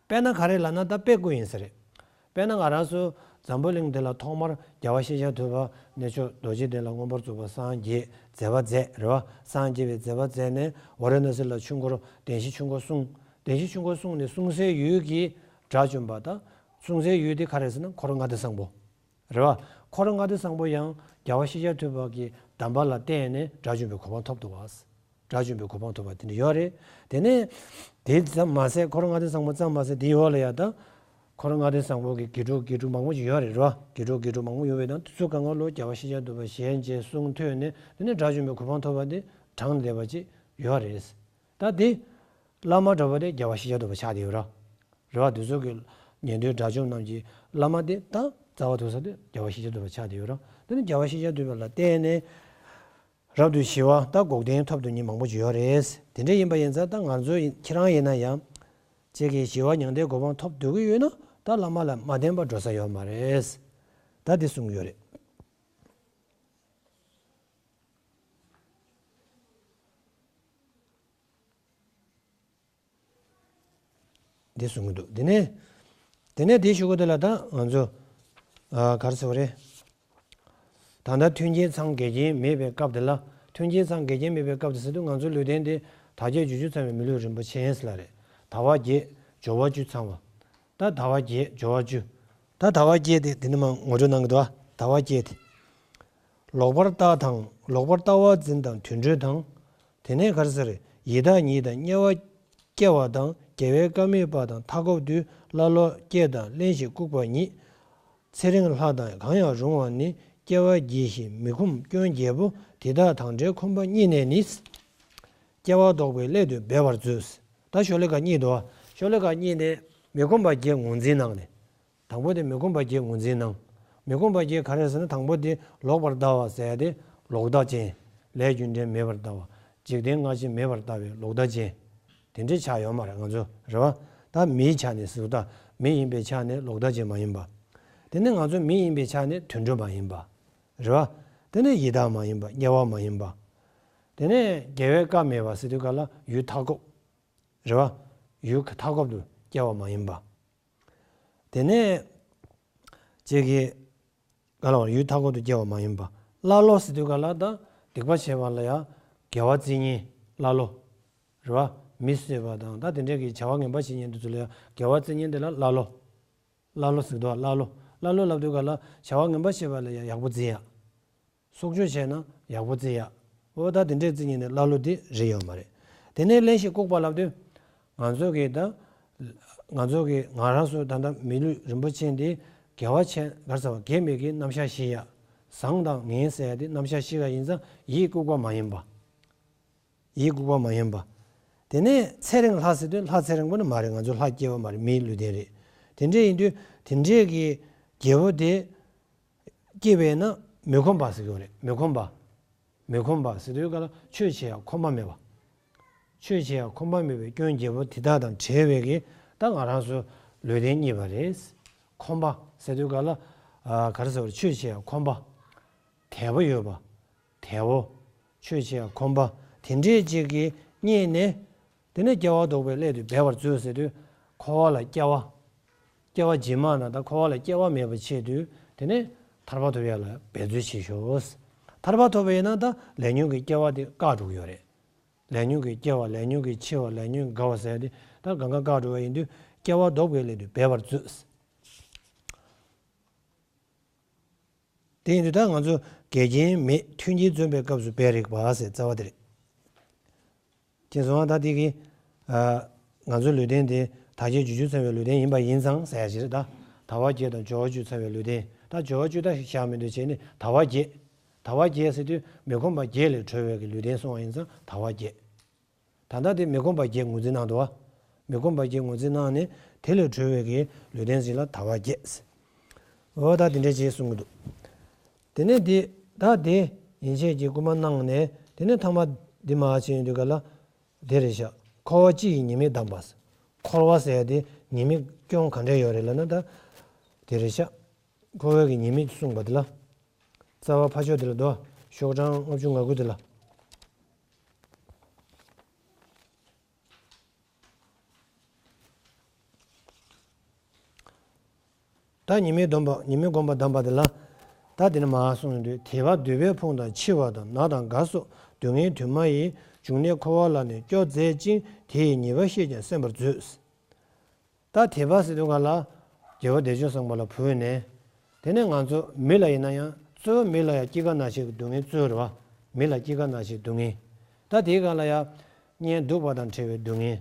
དཔེར་ན་ག་རེ་ལབ་ན། ད་དཔེ་བཀོད་ཡིན་ས་རེད། དཔེར་ན་ང་རང་ཚོ་འཛམ་བུ་གླིང་འདི་ལ་ཐོག་མར་རྒྱལ་བ་ཤཱཀྱ་ཐུབ་པ་གནས་མཆོག་རྡོ་རྗེ་གདན་ལ་མངོན་པར་རྫོགས་པར་སངས་རྒྱས། མཛད་པ་མཛད། རེད་བ། སངས་རྒྱས་པའི་མཛད་པ་མཛད་ནས་ཝཱ་ར་ཎ་སི་ལ་ཆོས་འཁོར་བདེན་བཞི་ཆོས་འཁོར་གསུངས། བདེན་བཞི་ཆོས་འཁོར་གསུངས་ནས་གསུངས་སའི་ཡུལ་གྱི་དགྲ་བཅོམ་པ་དང་། གསུངས་སའི་ཡུལ་དེ་ག་རེ་ཟེར་ན་འཁོར་ལྔ་སྡེ་བཟང་པོ། རེད་བ། འཁོར་ལྔ་སྡེ་བཟང་པོ་ཡང་རྒྱལ་བ་ཤཱཀྱ་ཐུབ་པ་གི་གདམས་པ་ལ་བརྟེན་ནས་དགྲ་བཅོམ་པའི་གོ་འཕང་ཐོབ་འདུག་བ། དགྲ་བཅོམ་པའི་གོ་འཕང་ཐོབ་པ་དེ་འདྲ་ཡོད་རེད། དེ་ནས་དེ་ཙམ་མ་ཟད། འཁོར་ལྔ་སྡེ་བཟང་པོ་ཙམ་མ་ཟད། དེའི་འོག་ལ་ཡང་ད་འཁོར་ལྔ་སྡེ་བཟང་པོ་གི་དགེ་ཕྲུག་དགེ་ཕྲུག་མང་པོ་ཞིག་ཡོད་རེད། རེད་བ། དགེ་ཕྲུག་དགེ་ཕྲུག་མང་པོ་ཡོད་པའི་ནང་དུ་ཚུར་གང་ག་ལོ་རྒྱལ་བ་ཤཱཀྱ་ཐུབ་པ་ཞལ་མཇལ་གསུང་ཐོས་ནས། དེ་ནས་དགྲ་བཅོམ་པའི་གོ་འཕང་ཐོབ་པ་དེ་གྲངས་ལས་འདས་པ་ཅིག་ཡོད་རེད། ད་དེ་བླ་མ་འདྲ་བ་དེ་རྒྱལ་བ་ཤཱཀྱ་ཐུབ་པ་ཆགས་བསྡད་ཡོད་ར། རེད་བ། དེ་ཚོ་གི་ཉན་ཐོས་དགྲ་བཅོམ་རྣམས་ཀྱི་བླ་མ་དེ་ད་རྩ་བ་ཐུག་ས་དེ་རྒྱལ་བ་ཤཱཀྱ་ཐུབ་པ་ཆགས་བསྡད་ཡོད་ར། དེ་ནི་རྒྱལ་བ་ཤཱཀྱ་ཐུབ་པ་ལ་བརྟེན་ནས་རབ་ཏུ་ཞི་བ་དང་འགོག་བདེན་ཐོབ་ཐུབ་མཁན་མང་པོ་ཅིག་ཡོད་རེད། དེ་འདྲ་ཡིན་པ་ཡིན་ཙང་ད་ང་ཚོ་ཡིན། ཁྱེད་རང་ཡིན་ན་ཡང་ཁྱེད་ཀྱིས་ཞི་བ་མྱང་འདས་གོ་འཕང་ཐོབ་འདོད་ཀྱི་ཡོད་ན། ད་བླ་མ་ལ་མ་བརྟེན་པར་འགྲོ་ས་ཡོད་མ་རེད། ད་དེ་གསུང་གི་ཡོད་རེད། འདི་གསུང་གི་འདུག་དེ་ནས། དེ་ནས་དེའི་གཞུག་གུ་དེ་ལ་ད་ང་ཚོ། ཨ། ག་རེ་ཟེར་བ་རེད། ད་ལྟ་མཐུན་རྐྱེན་ཚང་འགལ་རྐྱེན་མེད་པའི་སྐབས་དེ་ལ། མཐུན་རྐྱེན་ཚང་འགལ་རྐྱེན་མེད་པའི་སྐབས་དེ་ཟེར་དུས་ང་ཚོའི་ལུས་རྟེན་དེ་དལ་བརྒྱད་འབྱོར་བཅུ་ཚང་བའི་མི་ལུས་རིན་པོ་ཆེ་ཡིན་ཟེར་ལ་རེད། དལ་བ་བརྒྱད་འབྱོར་བ་བཅུ་ཚང་བ། ད་དལ་བ་བརྒྱད་འབྱོར་བ་བཅུ། ད་དལ་བ་བརྒྱད་དེ་དེ་ནི་མ་ངོ་སྤྲོད་གནང་གི་འདུག་ཨ། དལ་བ་བརྒྱད་དེ། ལོག་པར་ལྟ་དང་། ལོག་པར་ལྟ་བ་འཛིན་དང་དུད་འགྲོ་དང་། དེ་ནས་ག་རེ་ཟེར། ཡི་དྭགས་ཉིད་དང་དམྱལ་བ་སྐྱེ་བ་དང་། རྒྱལ་བའི་བཀའ་མི་སྤང་དང་མཐའ་འཁོབ་ཏུ། ཀླ་ཀློ་སྐྱེས་དང་གླེན་ཞིང་ལྐུགས་པ་ཉིད། ཚེ་རིང་ལྷ་དང་གང་ཡང་རུང་བ་ནི། སྐྱེ་བ་བརྒྱལ་ཞིང་མི་ཁོམ་སྐྱོན་བརྒྱད་པོ། དེ་དག་དང་བྲལ་ཁོམ་པ་རྙེད་ནས་ནི། སྐྱེ་བ་ལྡོག་པའི་སླད་དུ་འབད་པར་མཛོད། ད་ཤོ་ལོ་ཀ་གཉིས་འདུག་བ། ཤོ་ལོ་ཀ་གཉིས་ནས་མི་ཁོམ་པ་བརྒྱད་ངོས་འཛིན་གནང་ནས། དང་པོ་དེ་མི་ཁོམ་པ་བརྒྱད་ངོས་འཛིན་གནང་། མི་ཁོམ་པ་བརྒྱད་ག་རེ་ཟེར་ན། དང་པོ་དེ་ལོག་པར་ལྟ་བ་ཟེར་ཡ་དེ་ལོག་ལྟ་ཅན། ལས་རྒྱུ་འབྲས་མེད་པར་ལྟ་བ། འཇིག་རྟེན་སྔ་ཕྱི་མེད་པར་ལྟ་བའི་ལོག་ལྟ་ཅན། དེ་འདྲའི་ཆགས་ཡོད་མ་རེད། ང་ཚོ་རེད་བ། ད་མིའི་ཆ་ནས་ཟེར་ད། མི་ཡིན་པའི་ཆ་ནས་ལོག་ལྟ་ཅན་མ་ཡིན་པ། དེ་ནས་ང་ཚོ་མི་ཡིན་པའི་ཆ་ནས་དུད་འགྲོ་མ་ཡིན་པ། རེད་བ། དེ་ནས་ཡི་དྭགས་མ་ཡིན་པ། དམྱལ་བ་མ་ཡིན་པ། དེ་ནས་རྒྱལ་བའི་བཀའ་མེད་པ་ཟེར་དུས་ག་ལ་ཡུལ་མཐའ་འཁོབ། རེད་བ། ཡུལ་མཐའ་འཁོབ་ཏུ་སྐྱེ་བ་མ་ཡིན་པ། དེ་ནས་ཅིག་གི་ག་ལ་བར་ཡུལ་མཐའ་འཁོབ་ཏུ་སྐྱེ་བ་མ་ཡིན་པ། ཀླ་ཀློ་ཟེར་དུས་ག་ལ་ད་སྡིག་པ་བྱས་པ་ལ་ཡང་དགེ་བ་བརྩི་མཁན་ཀླ་ཀློ། རེད་བ། མི་གསོད་པ་དང་ད་དེ་འདྲའི་གི་བྱ་བ་ངན་པ་བྱེད་མཁན་དེ་ཚོ་ལ་ཡང་དགེ་བ་བརྩི་མཁན་དེ་ལ་ཀླ་ཀློ། ཀླ་ཀློ་ཟེར་འདུག་ཀླ་ཀློ། ཀླ་ཀློ་ལབ་དུས་ག་ལ་བྱ་བ་ངན་པ་བྱས་པ་ལ་ཡང་ཡག་པོ་བརྩི་ཡ། སྲོག་གཅོད་བྱས་ན་ཡག་པོ་བརྩི་ཡ། འོ་ད་དེ་འདྲས་བརྩི་མཁན་ནི་ཀླ་ཀློ་དེ་རེད་ཡོད་མ་རེད། དེ་ནས་གླེན་ཞིང་ལྐུགས་པ་ལབ་དུས། ང་ཚོ་གི་ད། ང་ཚོ་གི་ང་རང་ཚོ་ད་ལྟ་མི་ལུས་རིན་པོ་ཆེ་འདི་དགེ་བ་ཆེ་ག་རེ་ཟེར་བ། དགེ་མི་དགེ་རྣམ་གཞག་ཤེས་ཡ། བཟང་དང་ངན་ཟེར་ཡ་དེ་རྣམ་གཞག་ཤེས་ཡ་ཡིན་ཙང་ཡིད་ལྐུགས་པ་མ་ཡིན་པ། ཡིད་ལྐུགས་པ་མ་ཡིན་པ། དེ་ནས་ཚེ་རིང་ལྷ་ཟེར་དུས་ལྷ་ཚེ་རིང་པོ་ནི་མ་རེད། ང་ཚོ་ལྷ་སྐྱེ་བ་མ་རེད། མིའི་ལུས་རྟེན་རེད། དེ་འདྲས་ཡིན་དུས་དེ་འདྲས་ཀྱི་རྒྱལ་པོ་དེ་སྐྱེས་པས་ན་མི་ཁོམ་པ་ཟེར་གྱི་ཡོད་རེད། མི་ཁོམ་པ། མི་ཁོམ་པ་ཟེར་དུས་ག་ལ་ཆོས་བྱེད་ཡ་ཁོམ་པ་མེད་པ། ཆོས་བྱེད་ཡ་ཁོམ་པ་མེད་པའི་སྐྱོན་བརྒྱད་པོ་དེ་དག་དང་བྲལ་བའི་གི་ད་ང་རང་ཚོ་ལུས་རྟེན་རྙེད་པ་རེད། ཁོམ་པ་ཟེར་དུས་ག་ལ། ཨ། ག་རེ་ཟེར་བ་རེད། ཆོས་བྱེད་ཡ་ཁོམ་པ། དལ་པོ་ཡོད་པ། དལ་པོ། ཆོས་བྱེད་ཡ་ཁོམ་པ། དེ་འདྲས་ཅིག་གིས་རྙེད་ནས། དེ་ནས་སྐྱེ་བ་ལྡོག་པའི་སླད་དུ་འབད་པར་མཛོད་ཟེར་དུས། འཁོར་བ་ལ་སྐྱེ་བ། སྐྱེ་བ་རྗེས་མ་ན་ད་འཁོར་བ་ལ་སྐྱེ་བ་མེད་པ་ཆེད་དུ། དེ་ནས་ཐར་པ་ཐོབ་ཡ་ལ་འབད་རྩོལ་བྱེད་ཤོག་ཐར་པ་ཐོབ་པ་ཡིན་ན་ད་ལས་ཉོན་གྱི་སྐྱེ་བ་དེ་བཀག་འགྲོ་གི་ཡོད་རེད། ལས་ཉོན་གྱི་སྐྱེ་བ། ལས་ཉོན་གྱི་འཆི་བ། ལས་ཉོན་གྱི་རྒ་བ་ཟེར་ཡ་དེ་ད་གང་ག་བཀག་འགྲོ་བ་ཡིན་དུས་སྐྱེ་བ་ལྡོག་པའི་སླད་དུ་འབད་པར་མཛོད། དེ་ཡིན་དུས་ད་ང་ཚོ་འགལ་རྐྱེན་མེད་མཐུན་རྐྱེན་འཛོམས་པའི་སྐབས་སུ་འབད་རིགས་པ་ཟེར་རྩ་བ་དེ་རེད། མཁྱེན་སོང་ང་། ད་དེ་གི་ཨ་ང་ཚོའི་ལུས་རྟེན་དེ་དག་བྱེད་བསྒྱུར་བཅོས་ཚར་བའི་ལུས་རྟེན་ཡིན་པ་ཡིན་ཙང་ཟེར་ཡ་ཞིག་རེད་ད། དལ་བ་བརྒྱད་དང་སྦྱོར་བ་བཅུ་ཚར་བའི་ལུས་རྟེན། ད་སྦྱོར་བ་བཅུ་ད་བཞག་མི་འདུག་བྱས་ནས་དལ་བ་བརྒྱད། དལ་བ་བརྒྱད་ཟེར་དུས་མི་ཁོམ་པ་བརྒྱད་ལས་གྲོལ་བའི་གི་ལུས་རྟེན་སོང་བ་ཡིན་ཙང་དལ་བ་བརྒྱད། ད་ལྟ་དེ་མི་ཁོམ་པ་བརྒྱད་ངོས་འཛིན་གནང་འདུག་བ། མི་ཁོམ་པ་བརྒྱད་ངོས་འཛིན་གནང་ནས་དེ་ལས་གྲོལ་བའི་གི་ལུས་རྟེན་ཞིག་ལ་དལ་བ་བརྒྱད་ཟེར། འོ་ད་དེ་འདྲ་ཅིག་གསུང་གི་འདུག། དེ་ནས་དེ་ད་དེ་ཡན་ཆད་ཀྱི་སྐུལ་མ་གནང་ནས། དེ་ནས་ཐ་མ་འདི་མར་ཕྱིན་དུས་ག་ལ། དེ་རེད་ཤག། འཁོར་བ་སྤྱི་ཡི་ཉེས་དམིགས་གདམས་པ་ཟེར། འཁོར་བ་ཟེར་ཡ་དེ་ཉེས་དམིགས་སྐྱོན་ག་འདྲ་ཡོད་རེད་ལབ་ན་ད། དེ་རེད་ཤག། འཁོར་བའི་གི་ཉེས་དམིགས་གསུངས་པ་དེ་ལ། རྩ་བ་ཕར་ཕྱོགས་དེ་ལ་འདུག། ཤོག་གྲངས་ལྔ་བཅུ་ང་དགུ་དེ་ལ། ད་ཉེས་དམིགས་སྡོམ་པ། ཉེས་དམིགས་སྒོམ་པ་གདམས་པ་དེ་ལ། ད་དེ་ནས་མར་གསུངས་ཡོང་དུས། དེས་པ་འདོད་པའི་ཕུང་དང་འཆི་བ་དང་ན་དང་རྒ་སོགས་སྡུག་བསྔལ་དུ་མ་ཡི་འབྱུང་གནས་འཁོར་བ་ལ་ནི་སྐྱོ་མཛད་ཅིང་། དེ་ཡི་ཉེས་པ་ཤེས་ཀྱང་སེམས་པར་མཛོད། ད་དེས་པ་ཟེར་དུས་ག་ལ། རྒྱལ་བ་བདེ་མཆོག་བཟང་པོ་ལ་བུད་ནས། དེ་ནས་ང་ཚོ་མི་ལ་ཡིན་ན་ཡང་གཙོ་བོ་མི་ལ་ཡང་སྐྱེ་རྒ་ན་འཆི་གི་སྡུག་བསྔལ་གཙོ་བོ་རེད་བ། མི་ལ་སྐྱེ་རྒ་ན་འཆི་སྡུག་བསྔལ། ད་དེའི་སྒང་ལ་ཡང་གཉེན་སྡུག་པ་དང་བྲལ་བའི་སྡུག་བསྔལ།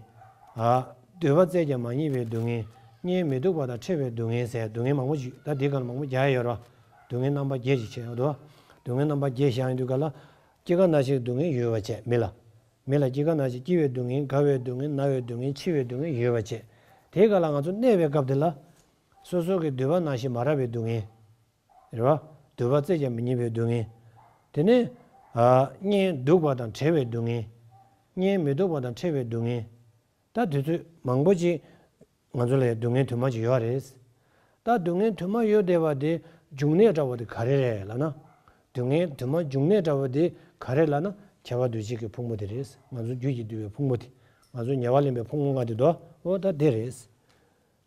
ཨ། འདོད་པ་བཙལ་ཀྱང་མ་རྙེད་པའི་སྡུག་བསྔལ། གཉེན་མི་སྡུག་པ་དང་འཕྲད་པའི་སྡུག་བསྔལ་ཟེར་སྡུག་བསྔལ་མང་པོ་ཞིག། ད་དེའི་སྒང་ལ་མང་པོ་རྒྱག་ཡ་ཡོད་རེད་བ། སྡུག་བསྔལ་རྣམ་པ་བརྒྱད་ཅིག་བྱས་ཡོད་དོ། སྡུག་བསྔལ་རྣམ་པ་བརྒྱད་བཞག་ཡོང་དུས་ག་ལ། སྐྱེ་རྒ་ན་འཆིའི་སྡུག་བསྔལ་ཡོད་པ་བྱས་མི་ལ། མི་ལ་སྐྱེ་རྒ་ན་འཆི། སྐྱེ་བའི་སྡུག་བསྔལ། རྒ་བའི་སྡུག་བསྔལ། ན་བའི་སྡུག་བསྔལ། འཆི་བའི་སྡུག་བསྔལ་ཡོད་པ་བྱས། དེའི་སྒང་ལ་ང་ཚོ་གནས་པའི་སྐབས་དེ་ལ། སོ་སོ་གི་འདོད་པ་ནང་བཞིན་མ་རག་པའི་སྡུག་བསྔལ། རེད་བ། འདོད་པ་བཙལ་ཀྱང་མི་རྙེད་པའི་སྡུག་བསྔལ། དེ་ནས། ཨ། གཉེན་སྡུག་པ་དང་བྲལ་བའི་སྡུག་བསྔལ། གཉེན་མི་སྡུག་པ་དང་འཕྲད་པའི་སྡུག་བསྔལ། ད་དུས་ཚོད་མང་པོ་ཅིག་ང་ཚོ་ལ་སྡུག་བསྔལ་དུ་མ་ཅིག་ཡོད་རེད། ད་སྡུག་བསྔལ་དུ་མ་ཡོད་བསྡད་པ་དེ་འབྱུང་གནས་འདྲ་བོ་དེ་ག་རེ་རེད་ལབ་ན། སྡུག་བསྔལ་དུ་མ་འབྱུང་གནས་འདྲ་བོ་དེ་ག་རེ་ལབ་ན། ཁྱབ་པ་འདུ་བྱེད་ཀྱི་ཕུང་པོ་དེ་རེད། ང་ཚོ་རྒྱུད་ཀྱིས་བསྡུས་པའི་ཕུང་པོ་དེ། ང་ཚོ་ཉེ་བར་ལེན་པའི་ཕུང་པོ་ལྔ་དེ་དོ། འོ་ད་དེ་རེད།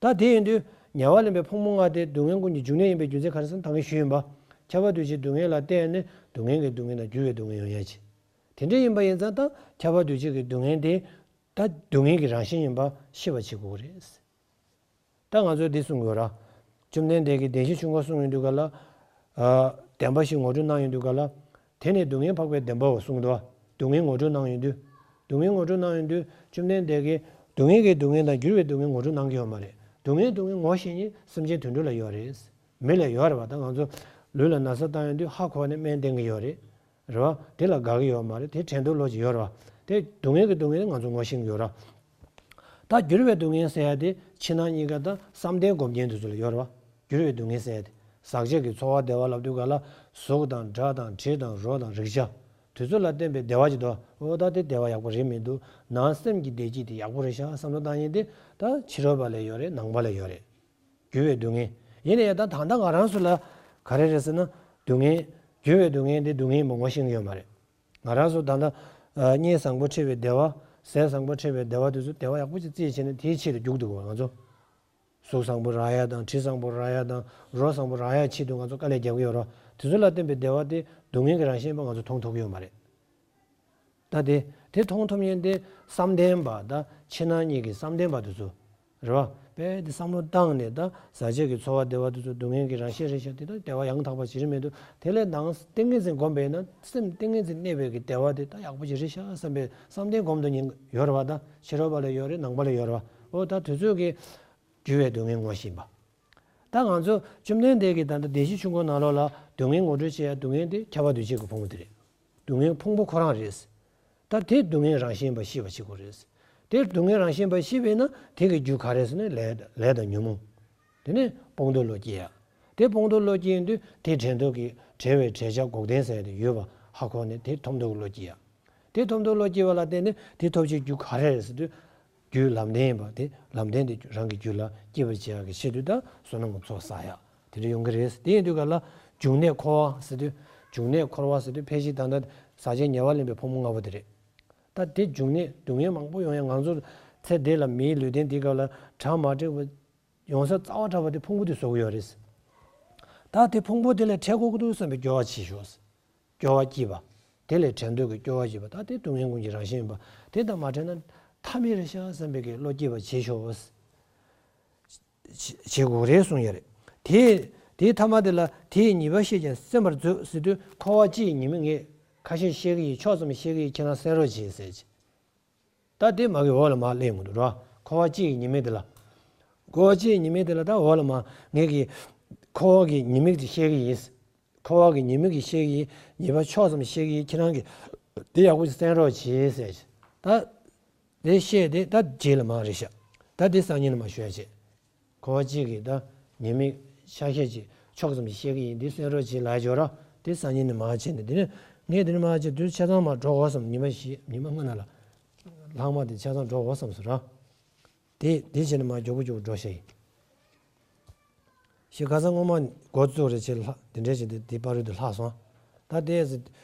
ད་དེ་ཡིན་དུས་ཉེ་བར་ལེན་པའི་ཕུང་པོ་ལྔ་དེ་སྡུག་བསྔལ་ཀུན་གྱི་འབྱུང་གནས་ཡིན་པའི་རྒྱུ་མཚན་ག་རེ་ཟེར་ན། ད་གིན་ཞུས་ཡིན་པ། ཁྱབ་པ་འདུ་བྱེད་སྡུག་བསྔལ་ལ་བརྟེན་ནས་སྡུག་བསྔལ་གྱི་སྡུག་བསྔལ་དང་འགྱུར་བའི་སྡུག་བསྔལ་ཡོང་ཡ་ཅིག། དེ་འདྲ་ཡིན་པ་ཡིན་ཙང་ད་ཁྱབ་པ་འདུ་བྱེད་ཀྱི་སྡུག་བསྔལ་དེ་ད་སྡུག་བསྔལ་གྱི་རང་བཞིན་ཡིན་པ་ཤེས་པ་བྱེད་དགོས་རེད། ད་ང་ཚོས་འདི་གསུང་དགོས་ར། བཅོམ་ལྡན་འདས་ཀྱིས་བདེན་བཞིའི་ཆོས་འཁོར་གསུང་ཡོང་དུས་ག་ལ། ཨ། བདེན་པ་བཞི་ངོ་སྤྲོད་གནང་ཡོང་དུས་ག་ལ། དེ་ནི་སྡུག་བསྔལ་འཕགས་པའི་བདེན་པའོ་གསུངས་འདུག། སྡུག་བསྔལ་ངོ་སྤྲོད་གནང་ཡོང་དུས། སྡུག་བསྔལ་ངོ་སྤྲོད་གནང་ཡོང་དུས་བཅོམ་ལྡན་འདས་ཀྱིས་སྡུག་བསྔལ་གྱི་སྡུག་བསྔལ་དང་འགྱུར་བའི་སྡུག་བསྔལ་ངོ་སྤྲོད་གནང་གི་ཡོད་མ་རེད། སྡུག་བསྔལ་སྡུག་བསྔལ་ངོ་ཤེས་མཁན་སེམས་ཅན་དུད་འགྲོ་ལ་ཡོད་རེད། མི་ལ་ཡོད་རེད་བ། ད་ང་ཚོ་ལུས་ལ་ན་ཚ་བཏང་ཡོང་དུས་ཧ་གོ་ནས་སྨན་བསྟེན་གྱི་ཡོད་རེད། རེད་བ། དེ་ལ་དགའ་གི་ཡོད་མ་རེད། དེ་དྲན་རྟོག་ལོག་ཅིག་ཡོད་རེད་བ། དེ་སྡུག་བསྔལ་གྱི་སྡུག་བསྔལ་ང་ཚོ་ངོ་ཤེས་ཀྱི་ཡོད་རེད་བ། ད་འགྱུར་བའི་སྡུག་བསྔལ་ཟེར་ཡ་དེ་ཕྱི་ནང་གཉིས་ཀ་ད་བསམ་གཏན་སྒོམ་མཁན་དེ་ཚོ་ལ་ཡོད་རེད་བ། འགྱུར་བའི་སྡུག་བསྔལ་ཟེར་ཡ་དེ། ཟག་བཅས་ཀྱི་ཚོར་བ་བདེ་བ་ལབ་དུས་ག་ལ། གཟུགས་དང་སྒྲ་དང་དྲི་དང་རོ་དང་རེག་བྱ། དེ་ཚོ་ལ་བརྟེན་པའི་བདེ་བ་ཅིག་འདུག། འོ་ད་དེ་བདེ་བ་ཡག་པོ་རེད་མི་འདུག། ནང་སེམས་ཀྱི་བདེ་སྐྱིད་དེ་ཡག་པོ་རེད་ཤག་བསམ་བློ་བཏང་མཁན་དེ་ད་ཕྱི་རོལ་པ་ལ་ཡོད་རེད། ནང་པ་ལ་ཡོད་རེད། འགྱུར་བའི་སྡུག་བསྔལ། ཡིན་ན་ཡང་ད་ད་ལྟ་ང་རང་ཚོ་ལ་ག་རེ་རེད་ཟེར་ན། སྡུག་བསྔལ། འགྱུར་བའི་སྡུག་བསྔལ་འདི་སྡུག་བསྔལ་ཡིན་པ་ངོ་ཤེས་ཀྱི་ཡོད་མ་རེད། ང་རང་ཚོ་ད་ལྟ་ཨ་གཉིད་བཟང་པོ་འཁྲིད་པའི་བདེ་བ། ཟས་བཟང་པོ་འཁྲིད་པའི་བདེ་བ་དེ་ཚོ་བདེ་བ་ཡག་པོ་ཅིག་རྩིས་བྱས་ནས་དེའི་ཆེད་དུ་རྒྱུག་འདུག་གོ་ང་ཚོ། གཟུགས་བཟང་པོ་རག་ཡ་དང་། དྲི་བཟང་པོ་རག་ཡ་དང་། རོ་བཟང་པོ་རག་ཡ་ཆེད་དུ་ང་ཚོ་དཀའ་ལས་རྒྱག་གི་ཡོད་རེད། དེ་ཚོ་ལ་བརྟེན་པའི་བདེ་བ་དེ་སྡུག་བསྔལ་གྱི་རང་བཞིན་ཡིན་པ་ང་ཚོ་མཐོང་ཐུབ་ཀྱི་ཡོད་མ་རེད། ད་དེ་དེ་མཐོང་ཐུབ་མཁན་དེ་བསམ་གཏན་པ་དང་ཕྱི་ནང་གཉིས་ཀྱི་བསམ་གཏན་པ་དེ་ཚོ་རེད་བ། དཔེ་དེ་བསམ་བློ་བཏང་ནས། ད་ཟག་བཅས་ཀྱི་ཚོར་བ་བདེ་བ་དེ་ཚོ་སྡུག་བསྔལ་གྱི་རང་བཞིན་རེད་ཤག། དེ་ད་བདེ་བ་ཡང་དག་པ་ཅིག་རེད་མི་འདུག། དེ་ལས་ནང་ཏིང་ངེ་འཛིན་སྒོམ་པས་ན་སེམས་ཏིང་ངེ་འཛིན་གནས་པའི་གི་བདེ་བ་དེ་ད་ཡག་པོ་ཅིག་རེད་ཤག་བསམ་པའི་བསམ་གཏན་སྒོམ་དུ་ཉན་ཡོད་རེད་བ། ད་ཕྱི་རོལ་པ་ལ་ཡོད་རེད། ནང་པ་ལ་ཡོད་རེད་བ། འོ་ད་དེ་ཚོ་གི་འགྱུར་བའི་སྡུག་བསྔལ་ངོ་ཤེས་པ། ད་ང་ཚོ་བཅོམ་ལྡན་འདས་ཀྱིས་ད་ལྟ་བདེན་བཞིའི་ཆོས་འཁོར་ནང་ལོགས་ལ་སྡུག་བསྔལ་ངོ་སྤྲོད་བྱེད་ཡ་སྡུག་བསྔལ་དེ་ཁྱབ་པ་འདུ་བྱེད་ཀྱི་ཕུང་པོ་དེ་རེད། སྡུག་བསྔལ་ཕུང་པོ་ཁོ་རང་རེད། ད་དེ་སྡུག་བསྔལ་རང་བཞིན་ཡིན་པ་ཤེས་པ་བྱེད་དགོས་རེད། དེ་སྡུག་བསྔལ་རང་བཞིན་ཡིན་པ་ཤེས་པས་ན་དེ་གི་རྒྱུ་ག་རེ་ཟེར་ན་ལས་ལས་དང་ཉོན་མོངས། དེ་ནས་སྤོང་ཐོབ་བློ་སྐྱེ་ཡ། དེ་སྤོང་ཐོབ་བློ་སྐྱེ་ཡིན་དུས་དེ་དྲན་ཐོབ་ཀྱི་བྲལ་བའི་བྲལ་བྱ་འགོག་བདེན་ཟེར་ཡ་དེ་ཡོད་པ་ཧ་གོ་ནས་དེ་ཐོབ་ཐོབ་ཀྱི་བློ་སྐྱེ་ཡ། དེ་ཐོབ་ཐོབ་བློ་སྐྱེ་བ་ལ་བརྟེན་ནས་དེ་ཐོབ་བྱའི་རྒྱུ་ག་རེ་རེད་ཟེར་དུས། རྒྱུ་ལམ་བདེན་ཡིན་པ་དེ་ལམ་བདེན་དེ་རང་གི་རྒྱུད་ལ་སྐྱེ་བར་བྱེད་ཡག་གི་ཆེད་དུ་ད་བསོད་ནམས་ཀྱི་ཚོགས་བསགས་ཡག་དེ་འདྲ་ཡོང་གི་རེད། དེ་ཡིན་དུས་ག་ལ་འབྱུང་གནས་འཁོར་བ་ཟེར་དུས། འབྱུང་གནས་འཁོར་བ་ཟེར་དུས་ཕལ་ཆེར་ད་ལྟ་ཟག་བཅས་ཉེ་བར་ལེན་པའི་ཕུང་པོ་ལྔ་པོ་དེ་རེད། ད་དེ་འབྱུང་གནས་སྡུག་བསྔལ་མང་པོ་ཡོང་ཡ། ང་ཚོ་ཚེ་འདི་ལ་མིའི་ལུས་རྟེན་འདི་སྐབས་ལ་གྲ་མ་འགྲིག་པ་ཡོང་ས་རྩ་བ་དྲག་པ་དེ་ཕུང་པོ་དེ་བཟོ་གི་ཡོད་རེད། ད་དེ་ཕུང་པོ་དེ་ལས་བྲལ་དགོས་ཀྱི་འདུག་བསམ་པའི་སྐྱོ་བ་བྱེད་ཤོག། སྐྱོ་བ་སྐྱེས་པ། དེ་ལས་བྲལ་འདོད་ཀྱི་སྐྱོ་བ་སྐྱེས་པ། ད་དེ་སྡུག་བསྔལ་ཀུན་གྱི་རང་བཞིན་ཡིན་པ། དེ་དང་མ་བྲལ་ན་ཐབས་མེད་རེད་ཤག་བསམ་པའི་གི་བློ་སྐྱེས་པ་བྱེད་ཤོག། བྱེད་དགོས་རེད་གསུང་ཡ་རེད། དེ་ དེའི་ཐ་མ་དེ་ལ་དེའི་ཉེས་པ་ཤེས་ཀྱང་སེམས་པར་མཛོད་ཟེར་དུས་འཁོར་བ་སྤྱི་ཡི་ཉེས་དམིགས་ངས་ཁ་ཤས་བཤད་ཀྱི་ཡིན། ཕྱོགས་ཙམ་བཤད་ཀྱི་ཡིན། ཁྱེད་རང་གསན་རོགས་གྱིས་ཟེར་གྱི། ད་དེ་མ་གི་འོག་ལ་མར་སླེབས་ཡོང་གི་འདུག་ར། འཁོར་བ་སྤྱི་ཡི་ཉེས་དམིགས་དེ་ལ། འཁོར་བ་སྤྱི་ཡི་ཉེས་དམིགས་དེ་ལ་ད་འོག་ལ་མར་ངས་ཀྱི་འཁོར་བ་གི་ཉེས་དམིགས་དེ་བཤད་ཀྱི་ཡིན། འཁོར་བ་གི་ཉེས་དམིགས་ཀྱི་བཤད་ཀྱི་ཡིན། ཉེས་པ་ཕྱོགས་ཙམ་བཤད་ཀྱི་ཡིན། ཁྱེད་རང་གིས་དེ་ཡག་པོ་ཞིག་གསན་རོགས་གྱིས་ཟེར་གྱི། ད་དེ་བཤད་དེ་ད་རྗེས་ལ་མར་རེད་ཤག་ད་དེ་སང་ཉིན་ནས་མར་ཞུ་ཡ་བྱེད། འཁོར་བ་སྤྱི་གི་ད་ཉེས་དམིགས་ཆ་ཤས་ཅིག་ཕྱོགས་ཙམ་ཞིག་བཤད་ཀྱི་ཡིན། འདི་གསན་རོགས་གྱིས་ལབ་ཡོད་ར། དེ་སང་ཉིན་ནས་མར་བྱས་ནས་དེ་ནས་ངས་དེ་ནས་མར་བྱས་དུས་ཆ་ཚང་མར་འགྲོ་དགོས་བསམ། ཉི་མ་བཞི་ཉི་མ་ལྔ་ནང་ལ་ལྷག་མ་དེ་ཆ་ཚང་འགྲོ་དགོས་བསམ་སོང་ར། དེ་དེ་བྱས་ནས་མར་མགྱོགས་པོ་མགྱོགས་པོ་འགྲོ་བྱས་ཡིན། ཞེས་ཁ་སང་སྔོན་མ་འགོ་བཙུགས་རེ་བྱས་ལྷག་དེ་འདྲས་བྱས་ཏེ་དེ་བར་དུ་ལྷག་སོང་། ད་དེ་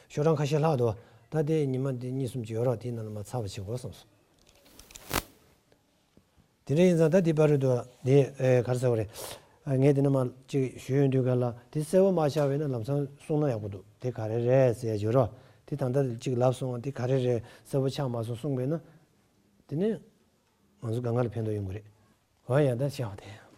ཤོག་གྲངས་ཁ་ཤས་ལྷག་འདུག་ད་དེ་ཉི་མ་དེ་གཉིས་གསུམ་ཅིག་ཡོད་ར། དེའི་ནང་ལ་མར་ཚར་བ་བྱེད་དགོས་བསམ་སོང་། དེ་འདྲ་ཡིན་ཙང་ད་འདི་བར་དུ་འདི་ཨེ་ག་རེ་ཟེར་བ་རེད། ཨ་ངས་དེ་ནས་མར་ཅིག་ཞུས་ཡོང་དུས་ག་ལ་དེ་གསལ་པོ་མ་ཆགས་པས་ན་ལམ་སང་གསུང་ན་ཡག་པོ་འདུག་དེ་ག་རེ་རེད་ཟེར་ཡ་ཡོད་རོ། དེ་ད་ལྟ་ཅིག་ལབ་སོང་བ་དེ་ག་རེ་རེད་གསལ་པོ་ཆགས་མ་སོང་གསུངས་པས་ན། དེ་ནས་ང་ཚོ་གང་ག་ལ་ཕན་ཐོགས་ཡོང་གི་རེད། འོ་ཡ་ད་བྱས་པ་དེ།